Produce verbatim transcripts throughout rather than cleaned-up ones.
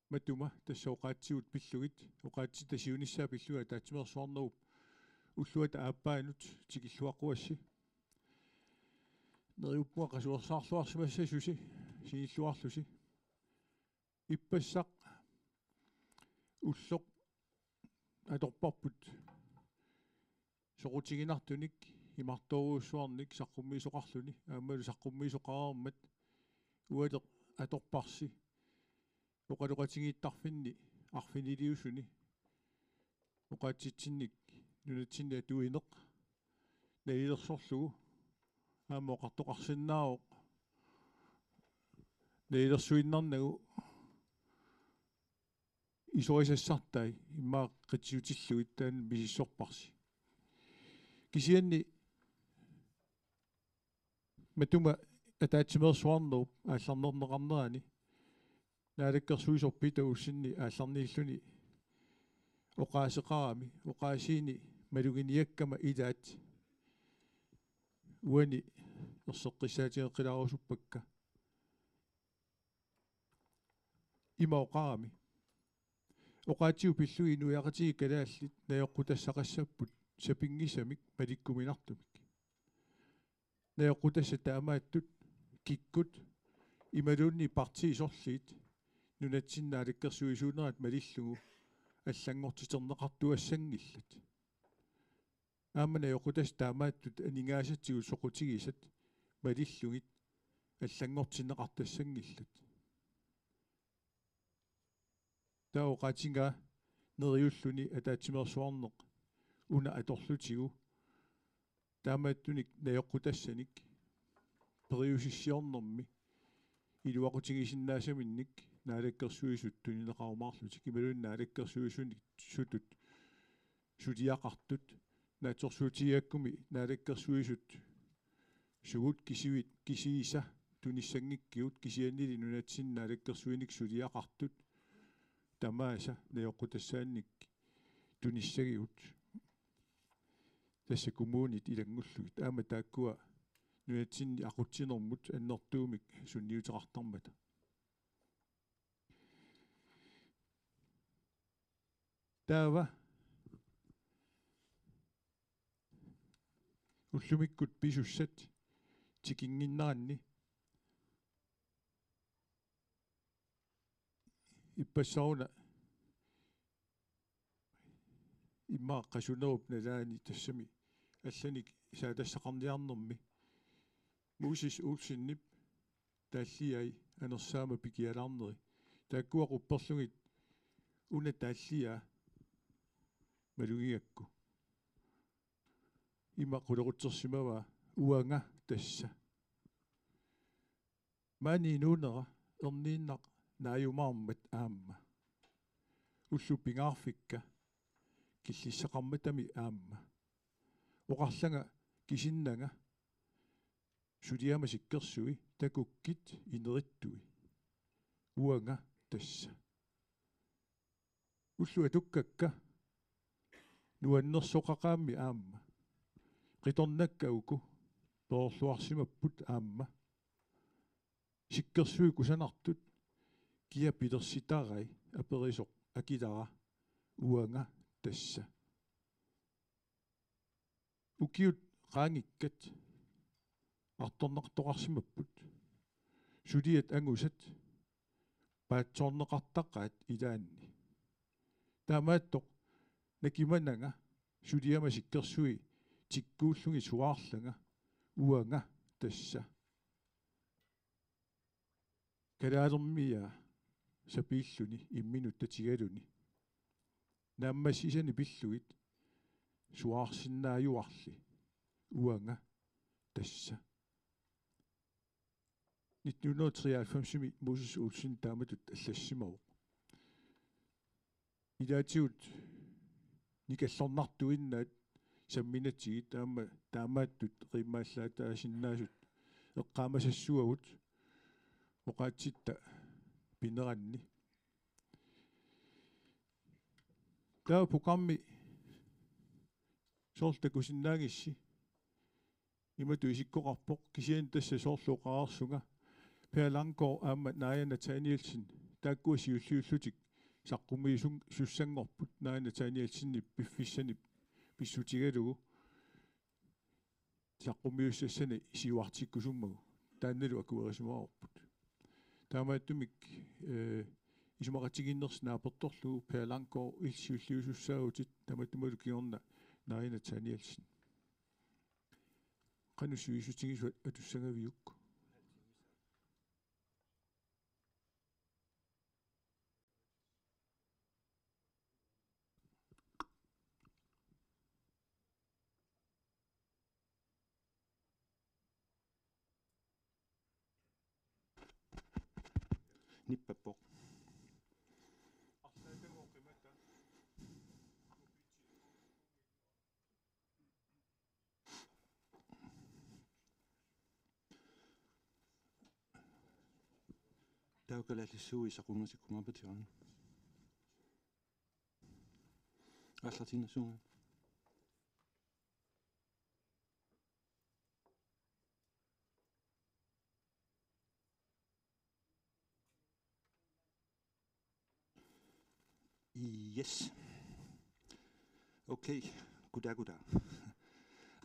Matuma tassa oqaatsigut pillugit, oqaatsitta siunissaa pillugit ataatsimeersuarnerup ulluata aappaanut tikilluaqquassi. Neriuppunga qasuersaarluarsimassasusi, sinilluarlusi. Ippassaq ulloq atorparput soqutiginartunik imartoorujussuarnik saqqummiisoqarluni, aammalu saqqummiisoqareermat ualeq atorparsi oqaloqatigiittarfinni arfiniliusuni oqaatsitsinnik nunatsinni atuineq nalilersorlugu aamma oqartoqarsinnaavoq nalilersuinnarnagu isorisassartai immaqa qitsutillugit taanna misissorparsi. Kisianni matuma ataatsimeersuarnerup aallarnerneqarnerani naalakkersuisoq Peter Olsenip aallarniilluni oqaaseqarami, oqaasiini maluginiakkama ilaat uani erseqqissaatigeqqilaarusuppakka. Ima oqarami: Oqaatsigut pillugit inuiaqatigiit kalaallit najoqqutassaqassapput sapinngisamik malikkuminartumik. Najoqqutassat taamaattut kikkut imaluunniit partiit sorliit nunatsinni naalakkersuisuunerat malillugu allanngortiterneqartuassanngillat. Aamma najoqqutassat taamaattut aningaasatigut soqutigisat malillugit allanngortinneqartassanngillat. Taava oqaatigaa neriulluni ataatsimeersuarneq una atorlutigu taamaattunik najoqqutassanik periusissiornermi iluaqutigisinnaasaminnik naalakkersuisut tunineqarumaarlutik imaluunniit naalakkersuisuni sutut suliaqartut naatsorsuutigigakkumi naalakkersuisut sugut kisiat kisiisa tunissanngikkigut kisiannili nunatsinni naalakkersuinikkut suliaqartut tamaasa najoqqutassaannik tunissagigut. Tassa kommunit ilanngullugit aamma taakkua nunatsinni aqutsinermut annertuumik sunniuteqartarmata. Taava ullumikkut pisussat tikinnginneranni ippassaq una immaqa qasunerup nalaani tassami allanik saatassaqarniarnermi Moses Olsenip taalliai anersaama pikialaarneri. Taakkua qupperlugit una taalliaa malugigakku. Ima qulequtsersimavaa: Uanga tassa. Maani inuunera erniinnaq naajumaarmat aamma. Ullut pingaarfikka killissaqarmatami aamma. Oqarlanga kisinnanga suliama sikkersui takukkit inerittui. Uanga tassa. Ullut atukkakka nuannersoqaqaammi aamma. Qitornakka uku perorluarsimapput aamma. Sikkersui kusanartut kia pilersitarai aperisoq akilara uanga tassa. Ukiut qaangiikkat artornartoqarsimapput. Suliat angusat paatsoorneqartaqaat ilaanni. Taamaattoq nakimananga suliama sikkersui tikkuullugit suaarlanga uanga tassa. Kalaalermiaa sapiilluni imminut tatigaluni. Naammassisani pillugit suaarsinnaajuarli uanga tassa. Nitten hundrede og treoghalvfems-imi Moses Olsen taamatut allassimavoq. Ilaatigut nikallornartuinnaat samminatigit aamma taamaattut qiimmaallaataasinnaasut eqqaamasassuagut oqaatsitta pineranni. Taava programmi soorlu takusinnaagissi imatut isikkoqarpoq, kisianni tassa soorlu oqareersunga Per Langgaard aamma Naaja Nathanielsen Taakkua siulliullutik saqqummiusun-, -sussanngorput Naaja Nathanielsenip piffissanip pissutigalugu saqqummiussassani siuartikkusummagu. Taannalu akuerisimavarput. Taamaattumik, eh, isumaqatigiinnersi naapertorlugu Per Langgaard illit siulliusussaavutit tamattumalu kingorna Naaja Nathanielsen. Qanoq sivisutigisoq atussagaviuk? Nippappoq. Taava kalaallisuui saqqummiussimaarput tiaran. Aallartinnissuunga. Yes. Okay, goddag, goddag.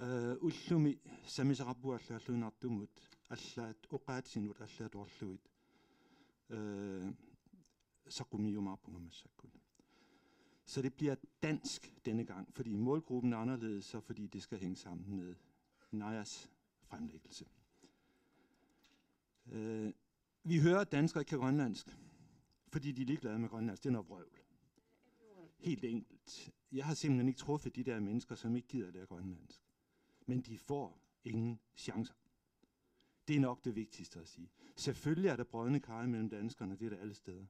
Øh, ullumi sammisaqarpunga allaalluinnartumut, allaat oqaatsinut allaat oqarlugit. Øh, saqqummiumaarpunga massakkut. Så det bliver dansk denne gang, fordi målgruppen er anderledes, og fordi det skal hænge sammen med Naajas fremlæggelse. Øh, vi hører, at danskere ikke kan grønlandsk, fordi de er ligeglade med grønlandsk. Det er noget vrøvl. Helt enkelt. Jeg har simpelthen ikke truffet de der mennesker, som ikke gider at lære grønlandsk. Men de får ingen chancer. Det er nok det vigtigste at sige. Selvfølgelig er der brodne kar mellem danskerne, det er der alle steder.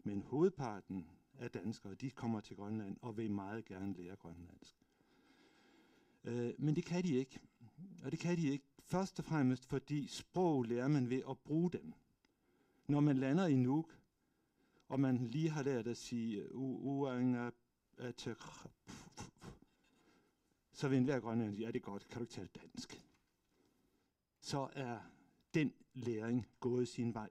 Men hovedparten af danskere, de kommer til Grønland og vil meget gerne lære grønlandsk. Øh, men det kan de ikke. Og det kan de ikke først og fremmest, fordi sprog lærer man ved at bruge dem. Når man lander i Nuuk, og man lige har lært at sige, "U-, uanga, atek-", så vil enhver grønlænder sige, "Ja, det er godt, kan du ikke tale dansk?" Så er den læring gået sin vej.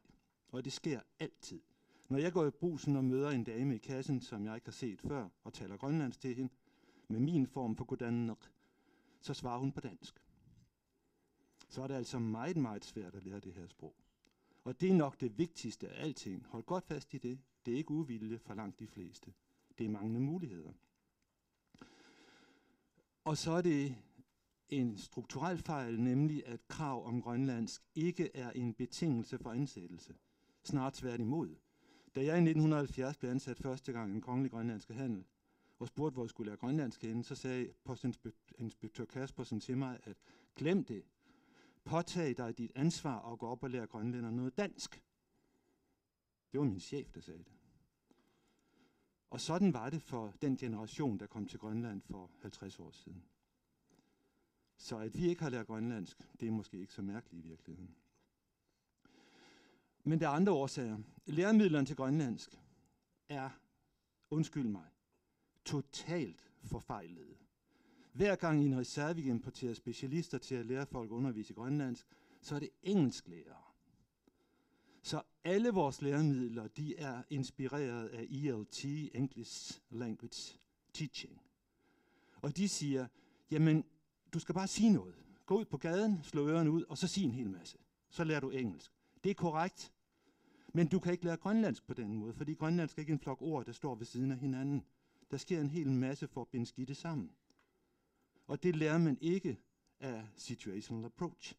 Og det sker altid. Når jeg går i Brugsen og møder en dame i kassen, som jeg ikke har set før, og taler grønlandsk til hende, med min form for goddag, så svarer hun på dansk. Så er det altså meget, meget svært at lære det her sprog. Og det er nok det vigtigste af alting. Hold godt fast i det. Det er ikke uvilje for langt de fleste. Det er manglende muligheder. Og så er det en strukturel fejl, nemlig at krav om grønlandsk ikke er en betingelse for ansættelse. Snarere tværtimod. Da jeg i nitten hundrede og halvfjerds blev ansat første gang i Den Kongelige Grønlandske Handel, og spurgte, hvor jeg skulle lære grønlandsk henne, så sagde postinspektør Kaspersen til mig, at glem det. Påtag dig dit ansvar og gå op og lære grønlænder noget dansk. Det var min chef, der sagde det. Og sådan var det for den generation, der kom til Grønland for halvtreds år siden. Så at vi ikke har lært grønlandsk, det er måske ikke så mærkeligt i virkeligheden. Men der er andre årsager. Læremidlerne til grønlandsk er, undskyld mig, totalt forfejlede. Hver gang i en reserve importerer specialister til at lære folk at undervise i grønlandsk, så er det engelsklærere. Så alle vores læremidler, de er inspireret af E L T, English Language Teaching. Og de siger, jamen, du skal bare sige noget. Gå ud på gaden, slå ørerne ud, og så sig en hel masse. Så lærer du engelsk. Det er korrekt. Men du kan ikke lære grønlandsk på den måde, fordi grønlandsk er ikke en flok ord, der står ved siden af hinanden. Der sker en hel masse for at binde skidtet sammen. Og det lærer man ikke af situational approach.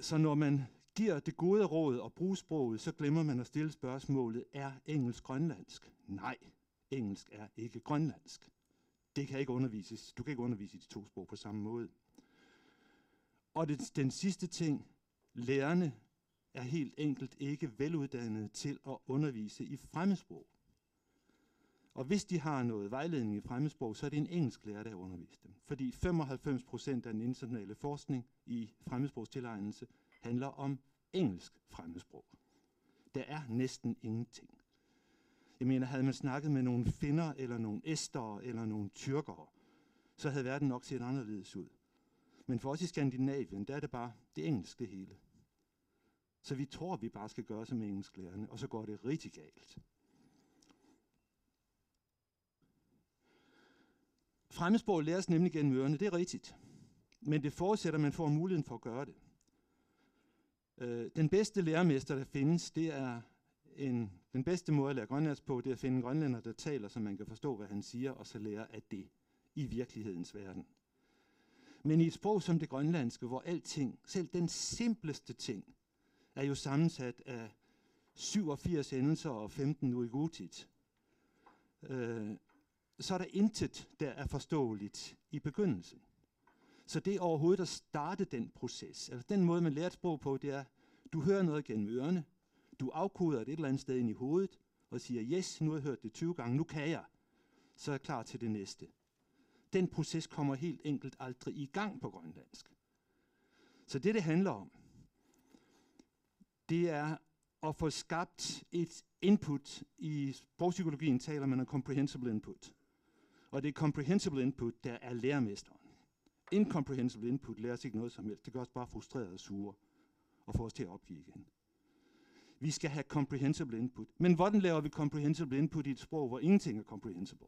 Så når man giver det gode råd at bruge sproget, så glemmer man at stille spørgsmålet: Er engelsk grønlandsk? Nej, engelsk er ikke grønlandsk. Det kan ikke undervises. Du kan ikke undervise i de to sprog på samme måde. Og det, den sidste ting, lærerne er helt enkelt ikke veluddannede til at undervise i fremmedsprog. Og hvis de har noget vejledning i fremmedsprog, så er det en engelsk lærer, der har undervist dem. Fordi femoghalvfems procent af den internationale forskning i fremmedsprogstilegnelse handler om engelsk fremmedsprog. Der er næsten ingenting. Jeg mener, havde man snakket med nogle finner, eller nogle estere, eller nogle tyrkere, så havde verden nok set anderledes ud. Men for os i Skandinavien, der er det bare det engelske, det hele. Så vi tror, vi bare skal gøre som engelsklærerne, og så går det rigtig galt. Fremmedsprog læres nemlig gennem ørerne, det er rigtigt. Men det forudsætter, at man får muligheden for at gøre det. Øh, den bedste lærermester, der findes, det er en, den bedste måde at lære grønlandsk på, det er at finde en grønlænder, der taler, så man kan forstå, hvad han siger, og så lære af det i virkelighedens verden. Men i et sprog som det grønlandske, hvor alting, selv den simpleste ting, er jo sammensat af syvogfirs endelser og femten udgangspunkter, øh, så er der intet, der er forståeligt i begyndelsen. Så det er overhovedet at starte den proces. Altså den måde, man lærer et sprog på, det er, du hører noget gennem ørerne, du afkoder det et eller andet sted ind i hovedet, og siger, yes, nu har jeg hørt det tyve gange, nu kan jeg. Så er jeg klar til det næste. Den proces kommer helt enkelt aldrig i gang på grønlandsk. Så det, det handler om, det er at få skabt et input. I sprogpsykologien taler man om comprehensible input. Og det er comprehensible input, der er lærermesteren. Incomprehensible input lærer os ikke noget som helst. Det gør os bare frustrerede og sure og får os til at opgive igen. Vi skal have comprehensible input. Men hvordan laver vi comprehensible input i et sprog, hvor ingenting er comprehensible?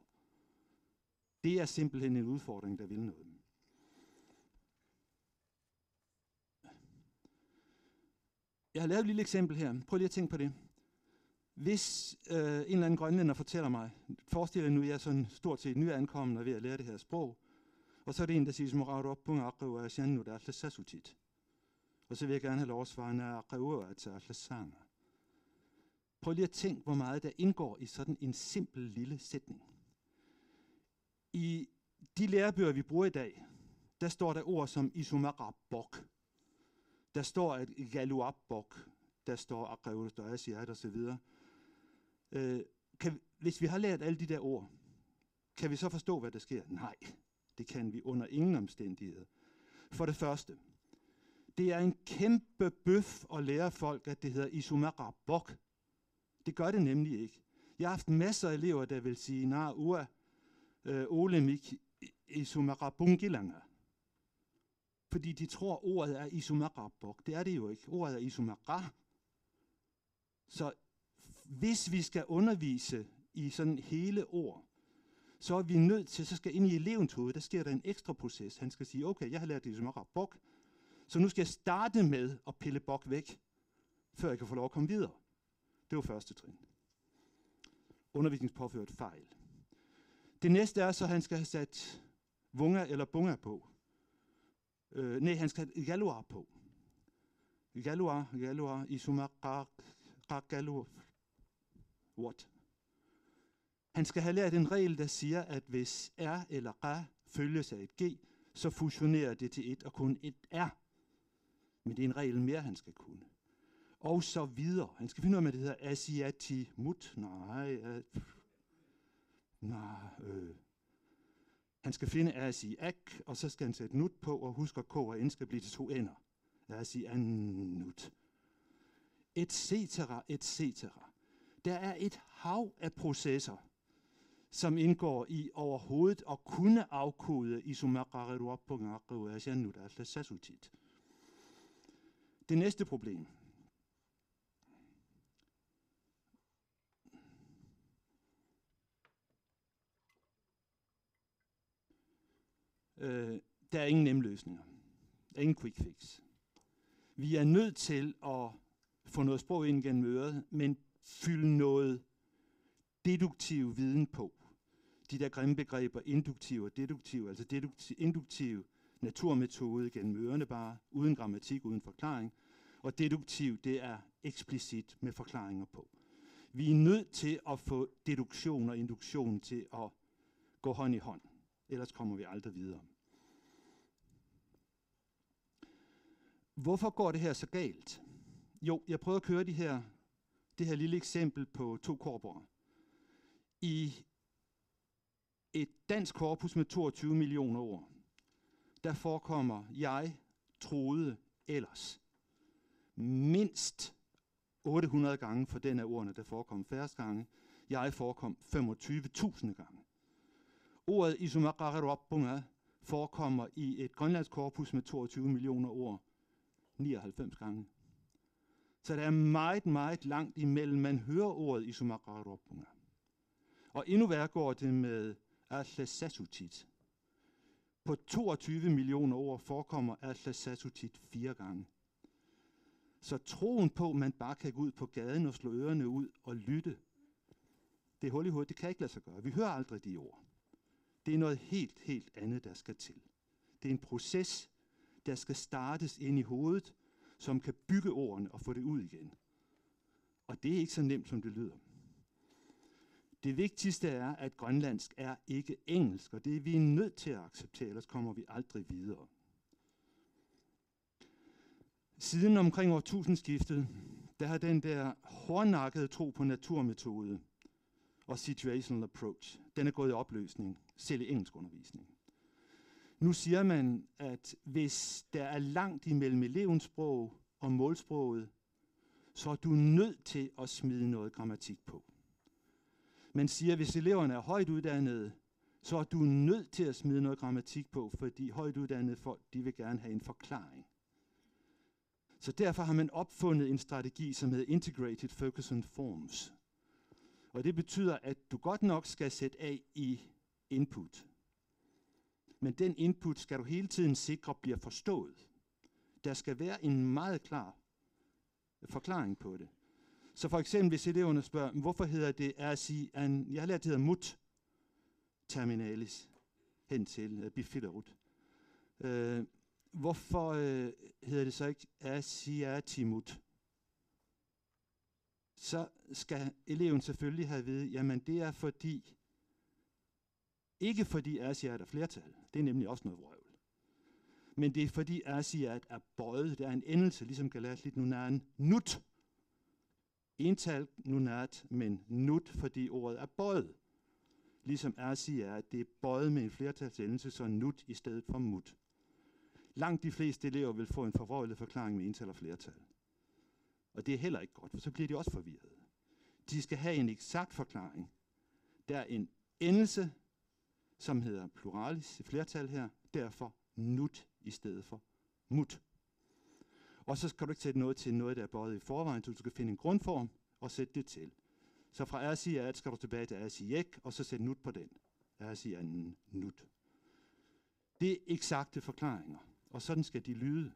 Det er simpelthen en udfordring, der vil noget. Jeg har lavet et lille eksempel her. Prøv lige at tænke på det. Hvis øh, en eller anden grønlænder fortæller mig, forestil jer nu, jeg er sådan stort set nyankommen og ved at lære det her sprog, og så er det en, der siger, "Isumaqareruppunga aqagu aasiannut aallassaasutit." Og så vil jeg gerne have lov at svare, "Naa, aqagu aasiallassanga." Prøv lige at tænke, hvor meget der indgår i sådan en simpel lille sætning. I de lærebøger, vi bruger i dag, der står der ord som isumaqarpoq. Der står, at galuarpoq, der står aqagu aasiat og så videre. Øh, kan, hvis vi har lært alle de der ord, kan vi så forstå, hvad der sker? Nej, det kan vi under ingen omstændigheder. For det første, det er en kæmpe bøf at lære folk, at det hedder isumaqarpoq. Det gør det nemlig ikke. Jeg har haft masser af elever, der vil sige, "Naa, uanga, øh, Ole Mik isumaqarpunngilanga." Fordi de tror, ordet er isumaqarpoq. Det er det jo ikke. Ordet er isumaqar. Så hvis vi skal undervise i sådan hele ord, så er vi nødt til, så skal ind i elevens hoved, der sker der en ekstra proces. Han skal sige, "Okay, jeg har lært det isumaqarpoq, så nu skal jeg starte med at pille bok væk, før jeg kan få lov at komme videre." Det var første trin. Undervisningspåført fejl. Det næste er så, at han skal have sat vunga eller bunga på. Øh, nej, han skal have galuar på. Galuar, galuar, isumaqar, qaq galuar. What? Han skal have lært en regel, der siger, at hvis R eller qa følges af et G, så fusionerer det til et og kun et R. Men det er en regel mere, han skal kunne. Og så videre. Han skal finde ud af, hvad det hedder. Asiatimut. Nej. Øh, nej. Øh. Han skal finde asiak, og så skal han sætte nut på, og husk, at K og N skal blive til to N'er. Asiannut. Et cetera, et cetera. Der er et hav af processer, som indgår i overhovedet at kunne afkode isumaqareruppunga aqagu aasiannut aallassaasutit. Det næste problem. Øh, der er ingen nemme løsninger. Der er ingen quick fix. Vi er nødt til at få noget sprog ind gennem øret, men fylde noget deduktiv viden på. De der grimme begreber, induktiv og deduktiv, altså dedukti-, induktiv naturmetode gennem ørerne bare, uden grammatik, uden forklaring, og deduktiv, det er eksplicit med forklaringer på. Vi er nødt til at få deduktion og induktion til at gå hånd i hånd, ellers kommer vi aldrig videre. Hvorfor går det her så galt? Jo, jeg prøver at køre de her, det her lille eksempel på to korporer. I et dansk korpus med toogtyve millioner ord, der forekommer "jeg", "troede", "ellers" mindst otte hundrede gange, for den af ordene, der forekom færrest gange. "Jeg" forekom femogtyve tusind gange. Ordet isumaqareruppunga forekommer i et grønlandsk korpus med toogtyve millioner ord nioghalvfems gange. Så der er meget, meget langt imellem, man hører ordet isumaqaruarpunga. Og endnu værre går det med aallassasutit. På toogtyve millioner ord forekommer aallassasutit fire gange. Så troen på, at man bare kan gå ud på gaden og slå ørerne ud og lytte, det er hul i hovedet, det kan ikke lade sig gøre. Vi hører aldrig de ord. Det er noget helt, helt andet, der skal til. Det er en proces, der skal startes ind i hovedet, som kan bygge ordene og få det ud igen. Og det er ikke så nemt, som det lyder. Det vigtigste er, at grønlandsk er ikke engelsk, og det er vi nødt til at acceptere, ellers kommer vi aldrig videre. Siden omkring årtusindskiftet, der har den der hårdnakkede tro på naturmetode og situational approach, den er gået i opløsning, selv i engelskundervisning. Nu siger man, at hvis der er langt imellem elevens sprog og målsproget, så er du nødt til at smide noget grammatik på. Man siger, at hvis eleverne er højt uddannede, så er du nødt til at smide noget grammatik på, fordi højt uddannede folk, de vil gerne have en forklaring. Så derfor har man opfundet en strategi, som hedder Integrated Focus and Forms. Og det betyder, at du godt nok skal sætte A I input, men den input skal du hele tiden sikre bliver forstået. Der skal være en meget klar forklaring på det. Så for eksempel, hvis eleverne spørger, "Hvorfor hedder det aasiaat?" Jeg har lært, det hedder mut terminalis, hen til, øh, bifilerut. Øh, hvorfor, øh, hedder det så ikke aasiaatimut? Så skal eleven selvfølgelig have at vide, jamen det er fordi, ikke fordi aasiaat er flertal, det er nemlig også noget vrøvl. Men det er fordi aasiaat er bøjet, det er en endelse, ligesom kalaallit nunaat nut. Ental nunaat, men nut, fordi ordet er bøjet. Ligesom aasiaat, det er bøjet med en flertalsendelse, så nut i stedet for mut. Langt de fleste elever vil få en forvrøvlet forklaring med ental og flertal. Og det er heller ikke godt, for så bliver de også forvirrede. De skal have en eksakt forklaring. Der er en endelse, som hedder pluralis, flertal her, derfor nut i stedet for mut. Og så skal du ikke sætte noget til noget, der er bøjet i forvejen, så du skal finde en grundform og sætte det til. Så fra aasiaat skal du tilbage til aasiaq, og så sætte nut på den. Aasiaannut. Det er eksakte forklaringer, og sådan skal de lyde.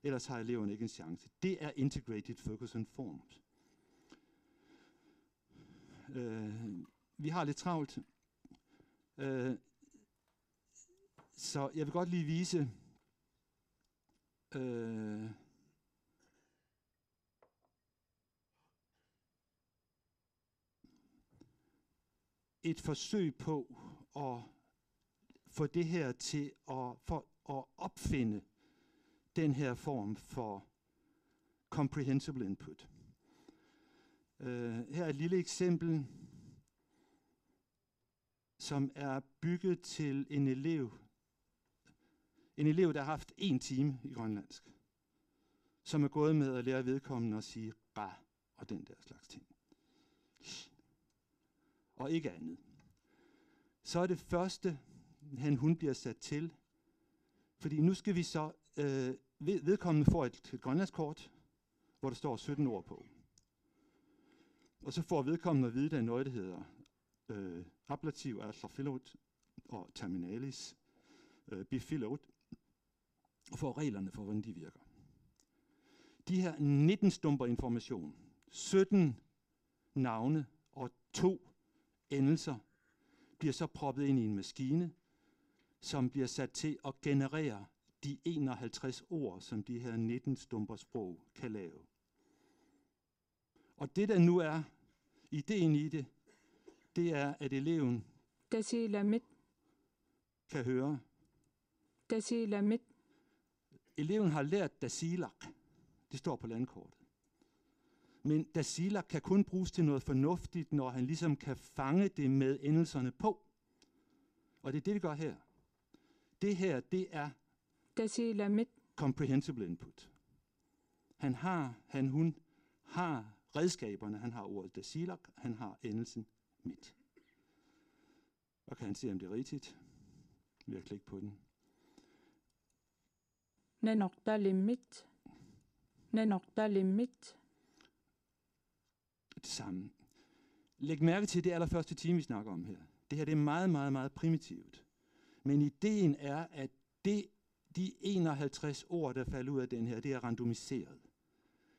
Ellers har eleverne ikke en chance. Det er integrated focus and forms. Øh, vi har lidt travlt. Øh, så jeg vil godt lige vise øh, et forsøg på at få det her til at, for at opfinde den her form for comprehensible input. Øh, her er et lille eksempel, som er bygget til en elev, en elev, der har haft en time i grønlandsk, som er gået med at lære vedkommende at sige "qa" og den der slags ting. Og ikke andet. Så er det første, han, hun bliver sat til, fordi nu skal vi så, øh, ved-, vedkommende får et, et grønlandskort, hvor der står sytten ord på. Og så får vedkommende at vide, at der er noget, der hedder øh, ablativ aallarfilerut og terminalis øh, bifilerut, og får reglerne for, hvordan de virker. De her nitten stumper information, sytten navne og to endelser, bliver så proppet ind i en maskine, som bliver sat til at generere de enoghalvtreds ord, som de her nitten stumper sprog kan lave. Og det, der nu er ideen i det, det er, at eleven Tasiilamit. Kan høre. Tasiilamit. Eleven har lært tasiilaq. Det står på landkortet. Men tasiilaq kan kun bruges til noget fornuftigt, når han ligesom kan fange det med endelserne på. Og det er det, vi gør her. Det her, det er Tasiilamit. Comprehensible input. Han har, han, hun har redskaberne. Han har ordet tasiilaq, han har endelsen mit. Og kan han se, om det er rigtigt? Ved at klikke på den. Nanortalimmit. Nanortalimmit. Det samme. Læg mærke til det allerførste time, vi snakker om her. Det her, det er meget, meget, meget primitivt. Men ideen er, at det, de enoghalvtreds ord, der falder ud af den her, det er randomiseret.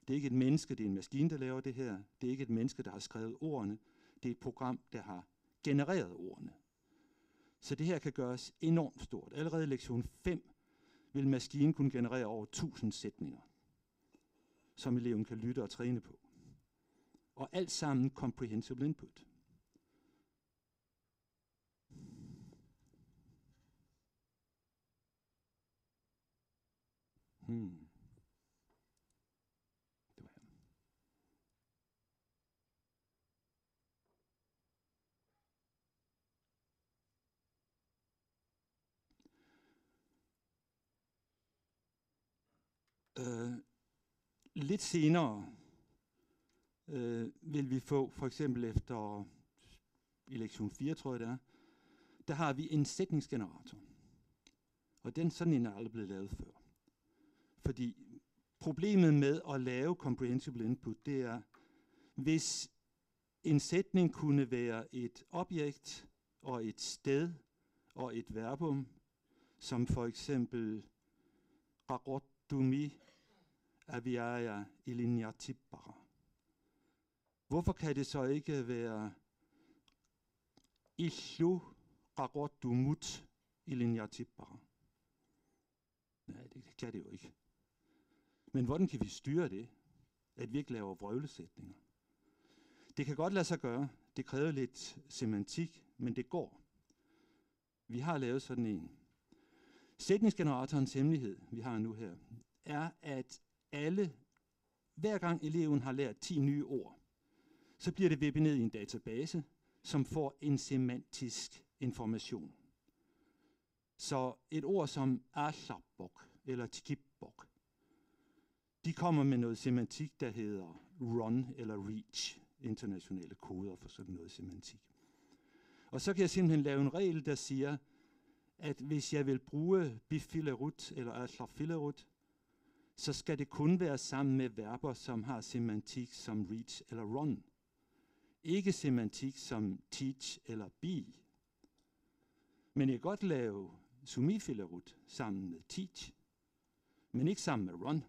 Det er ikke et menneske, det er en maskine, der laver det her. Det er ikke et menneske, der har skrevet ordene. Det er et program, der har genereret ordene. Så det her kan gøres enormt stort. Allerede i lektion fem vil maskinen kunne generere over tusind sætninger, som eleven kan lytte og træne på. Og alt sammen comprehensible input. Hmm. Det var her. Øh, lidt senere øh, vil vi få, for eksempel efter i lektion fire, tror jeg det er, der har vi en sætningsgenerator. Og den, sådan en er aldrig blevet lavet før. Fordi problemet med at lave comprehensible input, det er, hvis en sætning kunne være et objekt og et sted og et verbum, som for eksempel Qaqortumi aviaja ilinniartippara. Hvorfor kan det så ikke være Illu Qaqortumut ilinniartippara? Nej, det kan det jo ikke. Men hvordan kan vi styre det, at vi ikke laver vrøvlesætninger? Det kan godt lade sig gøre. Det kræver lidt semantik, men det går. Vi har lavet sådan en. Sætningsgeneratorens hemmelighed, vi har nu her, er, at alle, hver gang eleven har lært ti nye ord, så bliver det vippet ned i en database, som får en semantisk information. Så et ord som aallarpoq eller tikippoq, de kommer med noget semantik, der hedder run eller reach, internationale koder for sådan noget semantik. Og så kan jeg simpelthen lave en regel, der siger, at hvis jeg vil bruge biffilerut eller aallarfilerut, så skal det kun være sammen med verber, som har semantik som reach eller run. Ikke semantik som teach eller be. Men jeg kan godt lave sumiifilerut sammen med teach, men ikke sammen med run.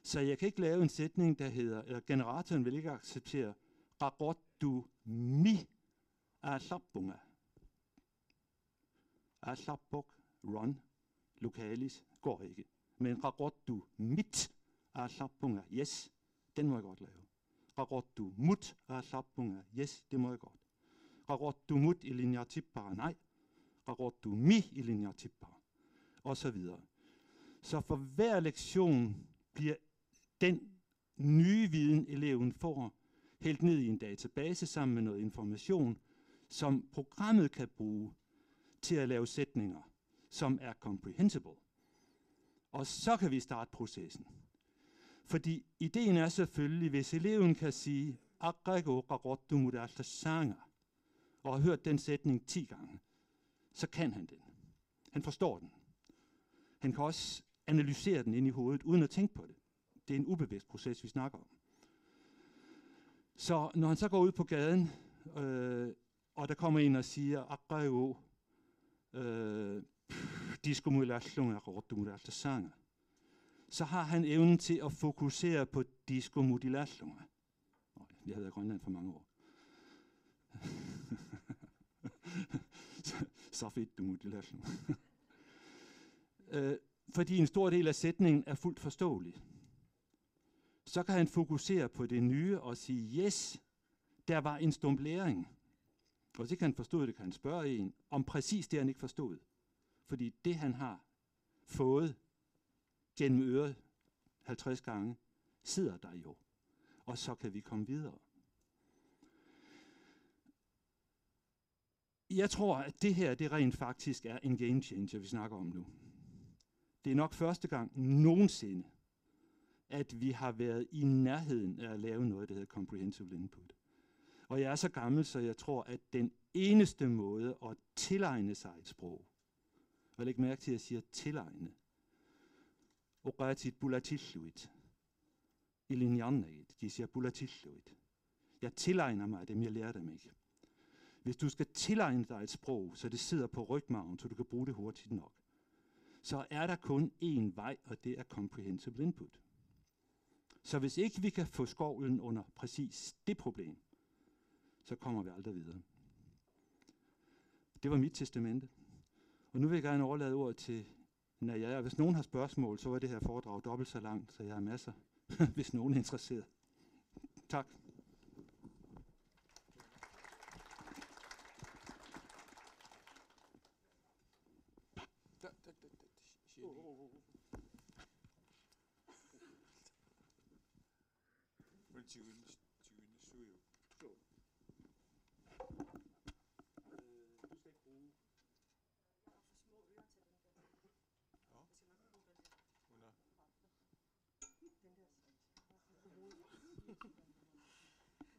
Så jeg kan ikke lave en sætning, der hedder, eller generatoren vil ikke acceptere Qaqortumi aallarpunga. Aallarpoq, run, lokalis, går ikke. Men Qaqortumit aallarpunga, yes, den må jeg godt lave. Qaqortumut aallarpunga, yes, det må jeg godt. Qaqortumut ilinniartippara, nej. Qaqortumi ilinniartippara. Og så videre. Så for hver lektion bliver den nye viden, eleven får, hældt ned i en database sammen med noget information, som programmet kan bruge til at lave sætninger, som er comprehensible. Og så kan vi starte processen. Fordi ideen er selvfølgelig, hvis eleven kan sige, "Aqagu qaqortumut aallassaanga," og har hørt den sætning ti gange, så kan han den. Han forstår den. Han kan også analysere den ind i hovedet, uden at tænke på det. Det er en ubevidst proces, vi snakker om. Så når han så går ud på gaden, øh, og der kommer en og siger, "Aqagu, øh, diskomuilallunga qaqortumut aallassaanga," så har han evnen til at fokusere på diskomut ilallunga. Nå, jeg har været i Grønland for mange år. Safittumut ilallunga. Øh, fordi en stor del af sætningen er fuldt forståelig. Så kan han fokusere på det nye og sige, "Yes, der var en stump læring." Og hvis ikke han forstod det, kan han spørge en om præcis det, han ikke forstod. Fordi det, han har fået gennem øret halvtreds gange, sidder der jo. Og så kan vi komme videre. Jeg tror, at det her, det rent faktisk er en game changer, vi snakker om nu. Det er nok første gang nogensinde, at vi har været i nærheden af at lave noget, der hedder comprehensive input. Og jeg er så gammel, så jeg tror, at den eneste måde at tilegne sig et sprog, og læg mærke til, at jeg siger tilegne, oqaatigut pulatilluit, ilinniarnagit, kisianni pulatilluit. Jeg tilegner mig dem, jeg lærer dem ikke. Hvis du skal tilegne dig et sprog, så det sidder på rygmarven, så du kan bruge det hurtigt nok, så er der kun én vej, og det er comprehensible input. Så hvis ikke vi kan få skovlen under præcis det problem, så kommer vi aldrig videre. Det var mit testamente. Og nu vil jeg gerne overlade ordet til Naja, og hvis nogen har spørgsmål, så er det her foredrag dobbelt så langt, så jeg har masser, hvis nogen er interesseret. Tak.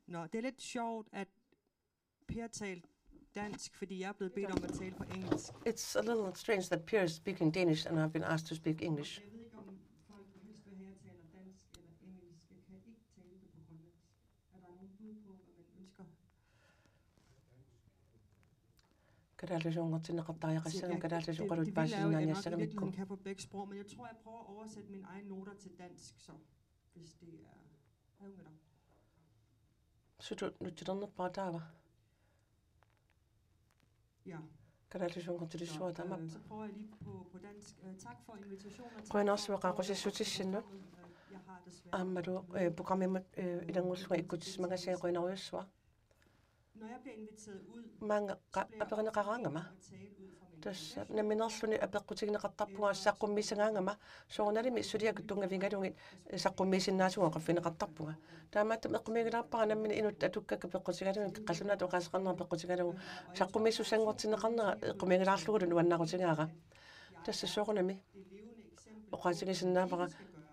Nå, det er lidt sjovt, at Per talte dansk, fordi jeg er blevet bedt om at tale på engelsk. It's a little strange that Pierre is speaking Danish and I've been asked to speak English. Jeg ved ikke, om folk helst vil have, at jeg taler dansk eller engelsk. Jeg kan ikke tale det på grønlandsk. Er der nogen bud på, hvad man ønsker? Kalaallisuunngortinneqartariaqassanngimmat kalaallisut oqaluttuat Det vilde er jo, at jeg nok i paasisinnaaniassagamikku. Virkeligheden kan på begge sprog, men jeg tror, jeg prøver at oversætte mine egne noter til dansk, så hvis det er... Er hun med dig? Sutut nutsulernerpaaq taava. Ja. Kalaallisuunngortilissuaq Så, taama. Øh, så prøver jeg lige på, på dansk. Øh, tak for invitationen, og tak Qujanarsuaq for, qaaqqusissutissinnut. Øh, jeg har desværre Aammalu eh, programmimut eh, ilanngullunga ikkutissimagassagit qujanarujussuaq. Når jeg bliver inviteret ud, Maanga qa- aperineqaraangama. Tassa nammineerluni apeqqutigineqartarpunga saqqummiissagaangama soorunalimi suliakka tunngavigalugit eh, saqqummiisinnaasugut oqarfigineqartarpunga. Taamaattumik eqqumiigilaarpara nammineq inuttut atukkakka peqqutigalugit qallunaatut oqaaseqarnera peqqutigalugu saqqummiissussanngortinneqarnera eqqumiigilaarlugulu nuannaarutigaara. Tassa soorunami oqaatigisinnaavara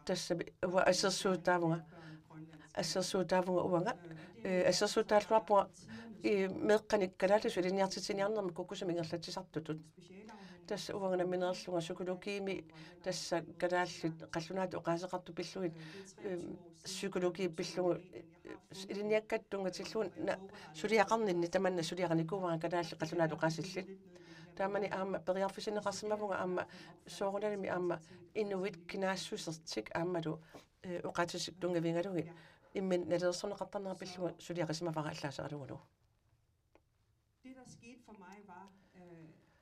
tassami uanga assersuutaavunga. Assersuutaavunga uanga. Eh, assersuutaalluarpunga i meeqqanik kalaallisut ilinniartitsiniarnermik kukkusumik ingerlatsisartutut. Tassa uanga nammineerlunga psykologiimi tassa kalaallit qallunaatut oqaaseqartut pillugit, eh, psykologi pillugu, eh, ilinniakkatta tunngatillugu na- suliaqarninni tamanna suliarinikuuara kalaallit qallunaatut oqaasillit. Taamani aamma periarfissinneqarsimavunga aamma soorunalimi aamma inuit kinaassusertik aammalu eh, oqaatsitik tunngavigalugit imminut nalilersorneqartarnera pillugu suliarisimavara allaaseralugulu. Det, der skete for mig, var, øh,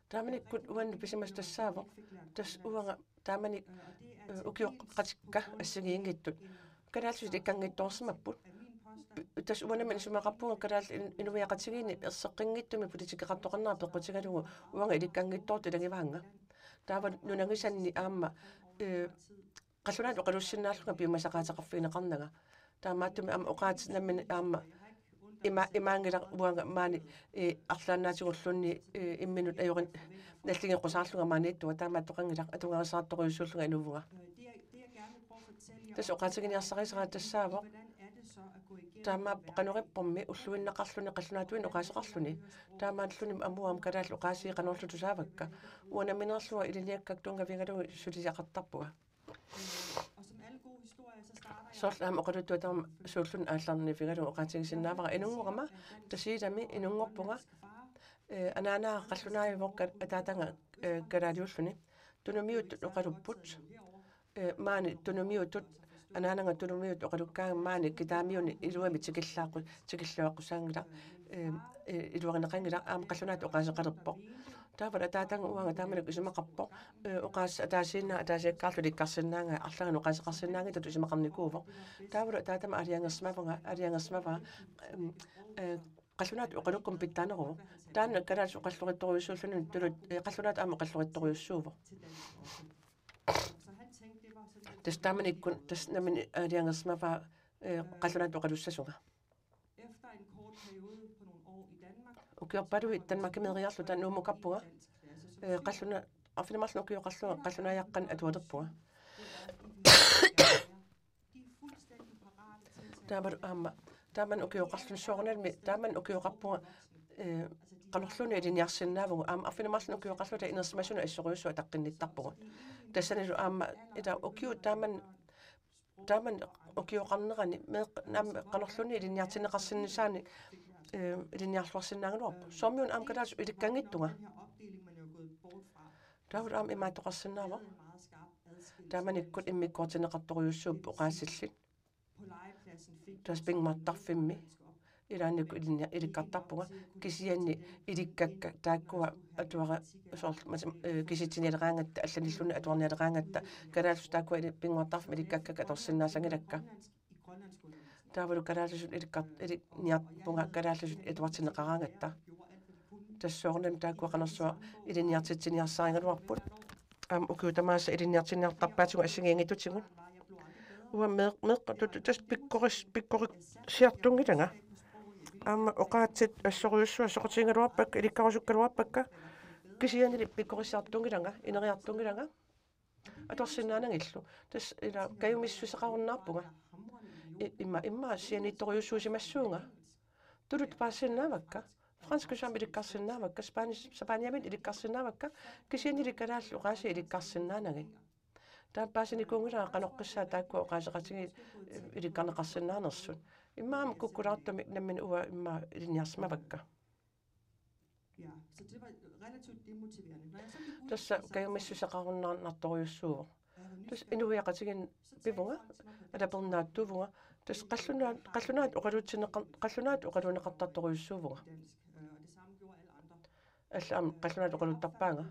Taamanikkut uannut pisimasoq tassaavoq. Tassa uanga taamani eh, ukioqatikka assigiinngitsut kalaallisut ilikkanngitsoorsimapput. Tassa uanami isumaqarpunga kalaallit in- inuiaqatigiinni erseqqinngitsumik politikeqartoqarnera peqqutigalugu uanga ilikkanngitsoortut ilagivaannga. Taava nunagisanni aamma eh, qallunaatut oqalussinnaallunga piumasaqaateqarfigineqarnanga. Taamaattumik aamma oqaatsit nammineq aamma ima imaanngilaq uanga maani eh, arlaannaatigulluunniit eh, imminut ajorin nalligeqqusaarlunga maaniittunga taamaattoqanngilaq atugarisartorujussuullunga inuvunga. Tassa oqaatiginiarsarisaraa tassaavoq. Taamaappoq qanoq ippummi ulluinnaqarluni qallunaatuinnaq oqaaseqarluni. Taamaalluni amuam kalaallit oqaasii qanorlu tusaavakka. Uanga nammineerlunga ilinniakkakka tunngavigalugit suliaqartarpunga. Soorlu aamma oqaluttuaq taama suulluni aallarnivigalugu oqaatigisinnaavara inunngorama Tasiilami inunngorpunga. Eh, anaanaa qallunaajuvoq ka- ataataga eh, kalaaliulluni. Tunumiutut oqalupput. Eh, maani tunumiutut anaanaga tunumiutut oqalukkaangami maani kitaamiuni iluamik tikillaaqu- tikilluaqqusaanngilaq. Eh, eh, iluarineqanngilaq aamma qallunaatut oqaaseqalerpoq. Taavalu ataataga uanga taamanikkut isumaqarpoq. Eh, oqaaseq ataasiinnaq ataasiakkaarlugu ilikkarsinnaangai arlaannik oqaaseqarsinnaanngitsutut isumaqarnikuuvoq. Taavalu ataatama aalajangersimavunga aalajangersimavara. Em, eh, qallunaatut oqalukkumik pitsaaneruvoq. Taanna kalaallisut oqalloqittorujussuulluni tuluttut eh, qallunaatut aamma oqalloqittorujussuuvoq. Tassa taamanikkut tassa nammineq aalajangersimavara eh, qallunaatut oqalussasunga. Ukiorpalui Danmarkimiiriarluta Nuummukarpunga. Eh, qalluna- arfineq-marlunut ukioqarlunga qallunaajaqqanik atualerpunga. Taamalu aamma taamani ukioqarluni soorunalimi taamani ukioqarpunga eh, qanorluunniit ilinniarsinnaavugut aamma arfineq-marlunut ukioqarluta inersimasunut assorujussuaq ataqqinnittarpugut. Tassanilu aamma ila ukiut taamani Taamani ukioqarnerani meeq-, naammi qanorluunniit ilinniartinneqarsinnaanissaanik, eh, ilinniarluarsinnaagaluarpoq. Soormiuna aamma kalaallisut ilikkanngitsunga. Taava aamma imaattoqarsinnaavoq. Taamanikkut immikkoortinneqartorujussuupput oqaatsillit. Tassa pinnguartarfimmi ilaannikkut ilinni-, ilikkartarpunga, kisianni ilikkakka taakkua atuara-, soorlu matam-, eh, kisitsinialeraangatta, allanilluunniit atuarnialeraangatta, kalaallisut taakkua ili-, pinnguartarfimmi ilikkakkakka atorsinnaasanngilakka. Taavalu kalaallisut ilikkar-, ilinniarpunga kalaallisut atuartinneqaraangatta. Tassa soorunami taakkua qanorsuaq ilinniartitsiniarsarigaluarput. Aamma ukiut tamaasa ilinniartinniartarpaatigut assigiinngitsutigut. Uanga meeq-, meeqqatut tassa pikkoris-, pikkorissiartunngilanga. Aamma oqaatsit assorujussuaq soqutigigaluarpakka, ilikkarusukkaluarpakka. Kisiannili pikkorissiartunngilanga, ineriartunngilanga. Atorsinnaanagillu. Tassa ila kajumissuseqarunnaarpunga. I-, imma, imma sianiittorujussuusimassuunga. Tuluttut paasisinnaavakka. Franskisut aamma ilikkarsinnaavakka. Spanish, Spaniaminnut ilikkarsinnaavakka. Kisiannili kalaallit oqaasii ilikkarsinnaanagit. Taava paasinikuunngilara qanoqqissaat taakkua oqaaseqatigiit, eh, ilikkarneqarsinnaanersut. Immaqa aamma kukkulaartumik nammineq uanga immaqa ilinniarsimavakka. Ja, så det var relativt demotiverende. Når jeg så gik ud, tassa så kajumissuseqarunnaartorujussuuvoq. Tassa inuiaqatigiinni pivunga, alapernaattuuvunga, tassa qallunaat, qallunaat oqaluutsinneqar-, qallunaat oqaluunneqartartorujussuuvunga. Dansk, øh, og det samme gjorde alle andre. Allat aamma qallunaat oqaluuttarpaannga.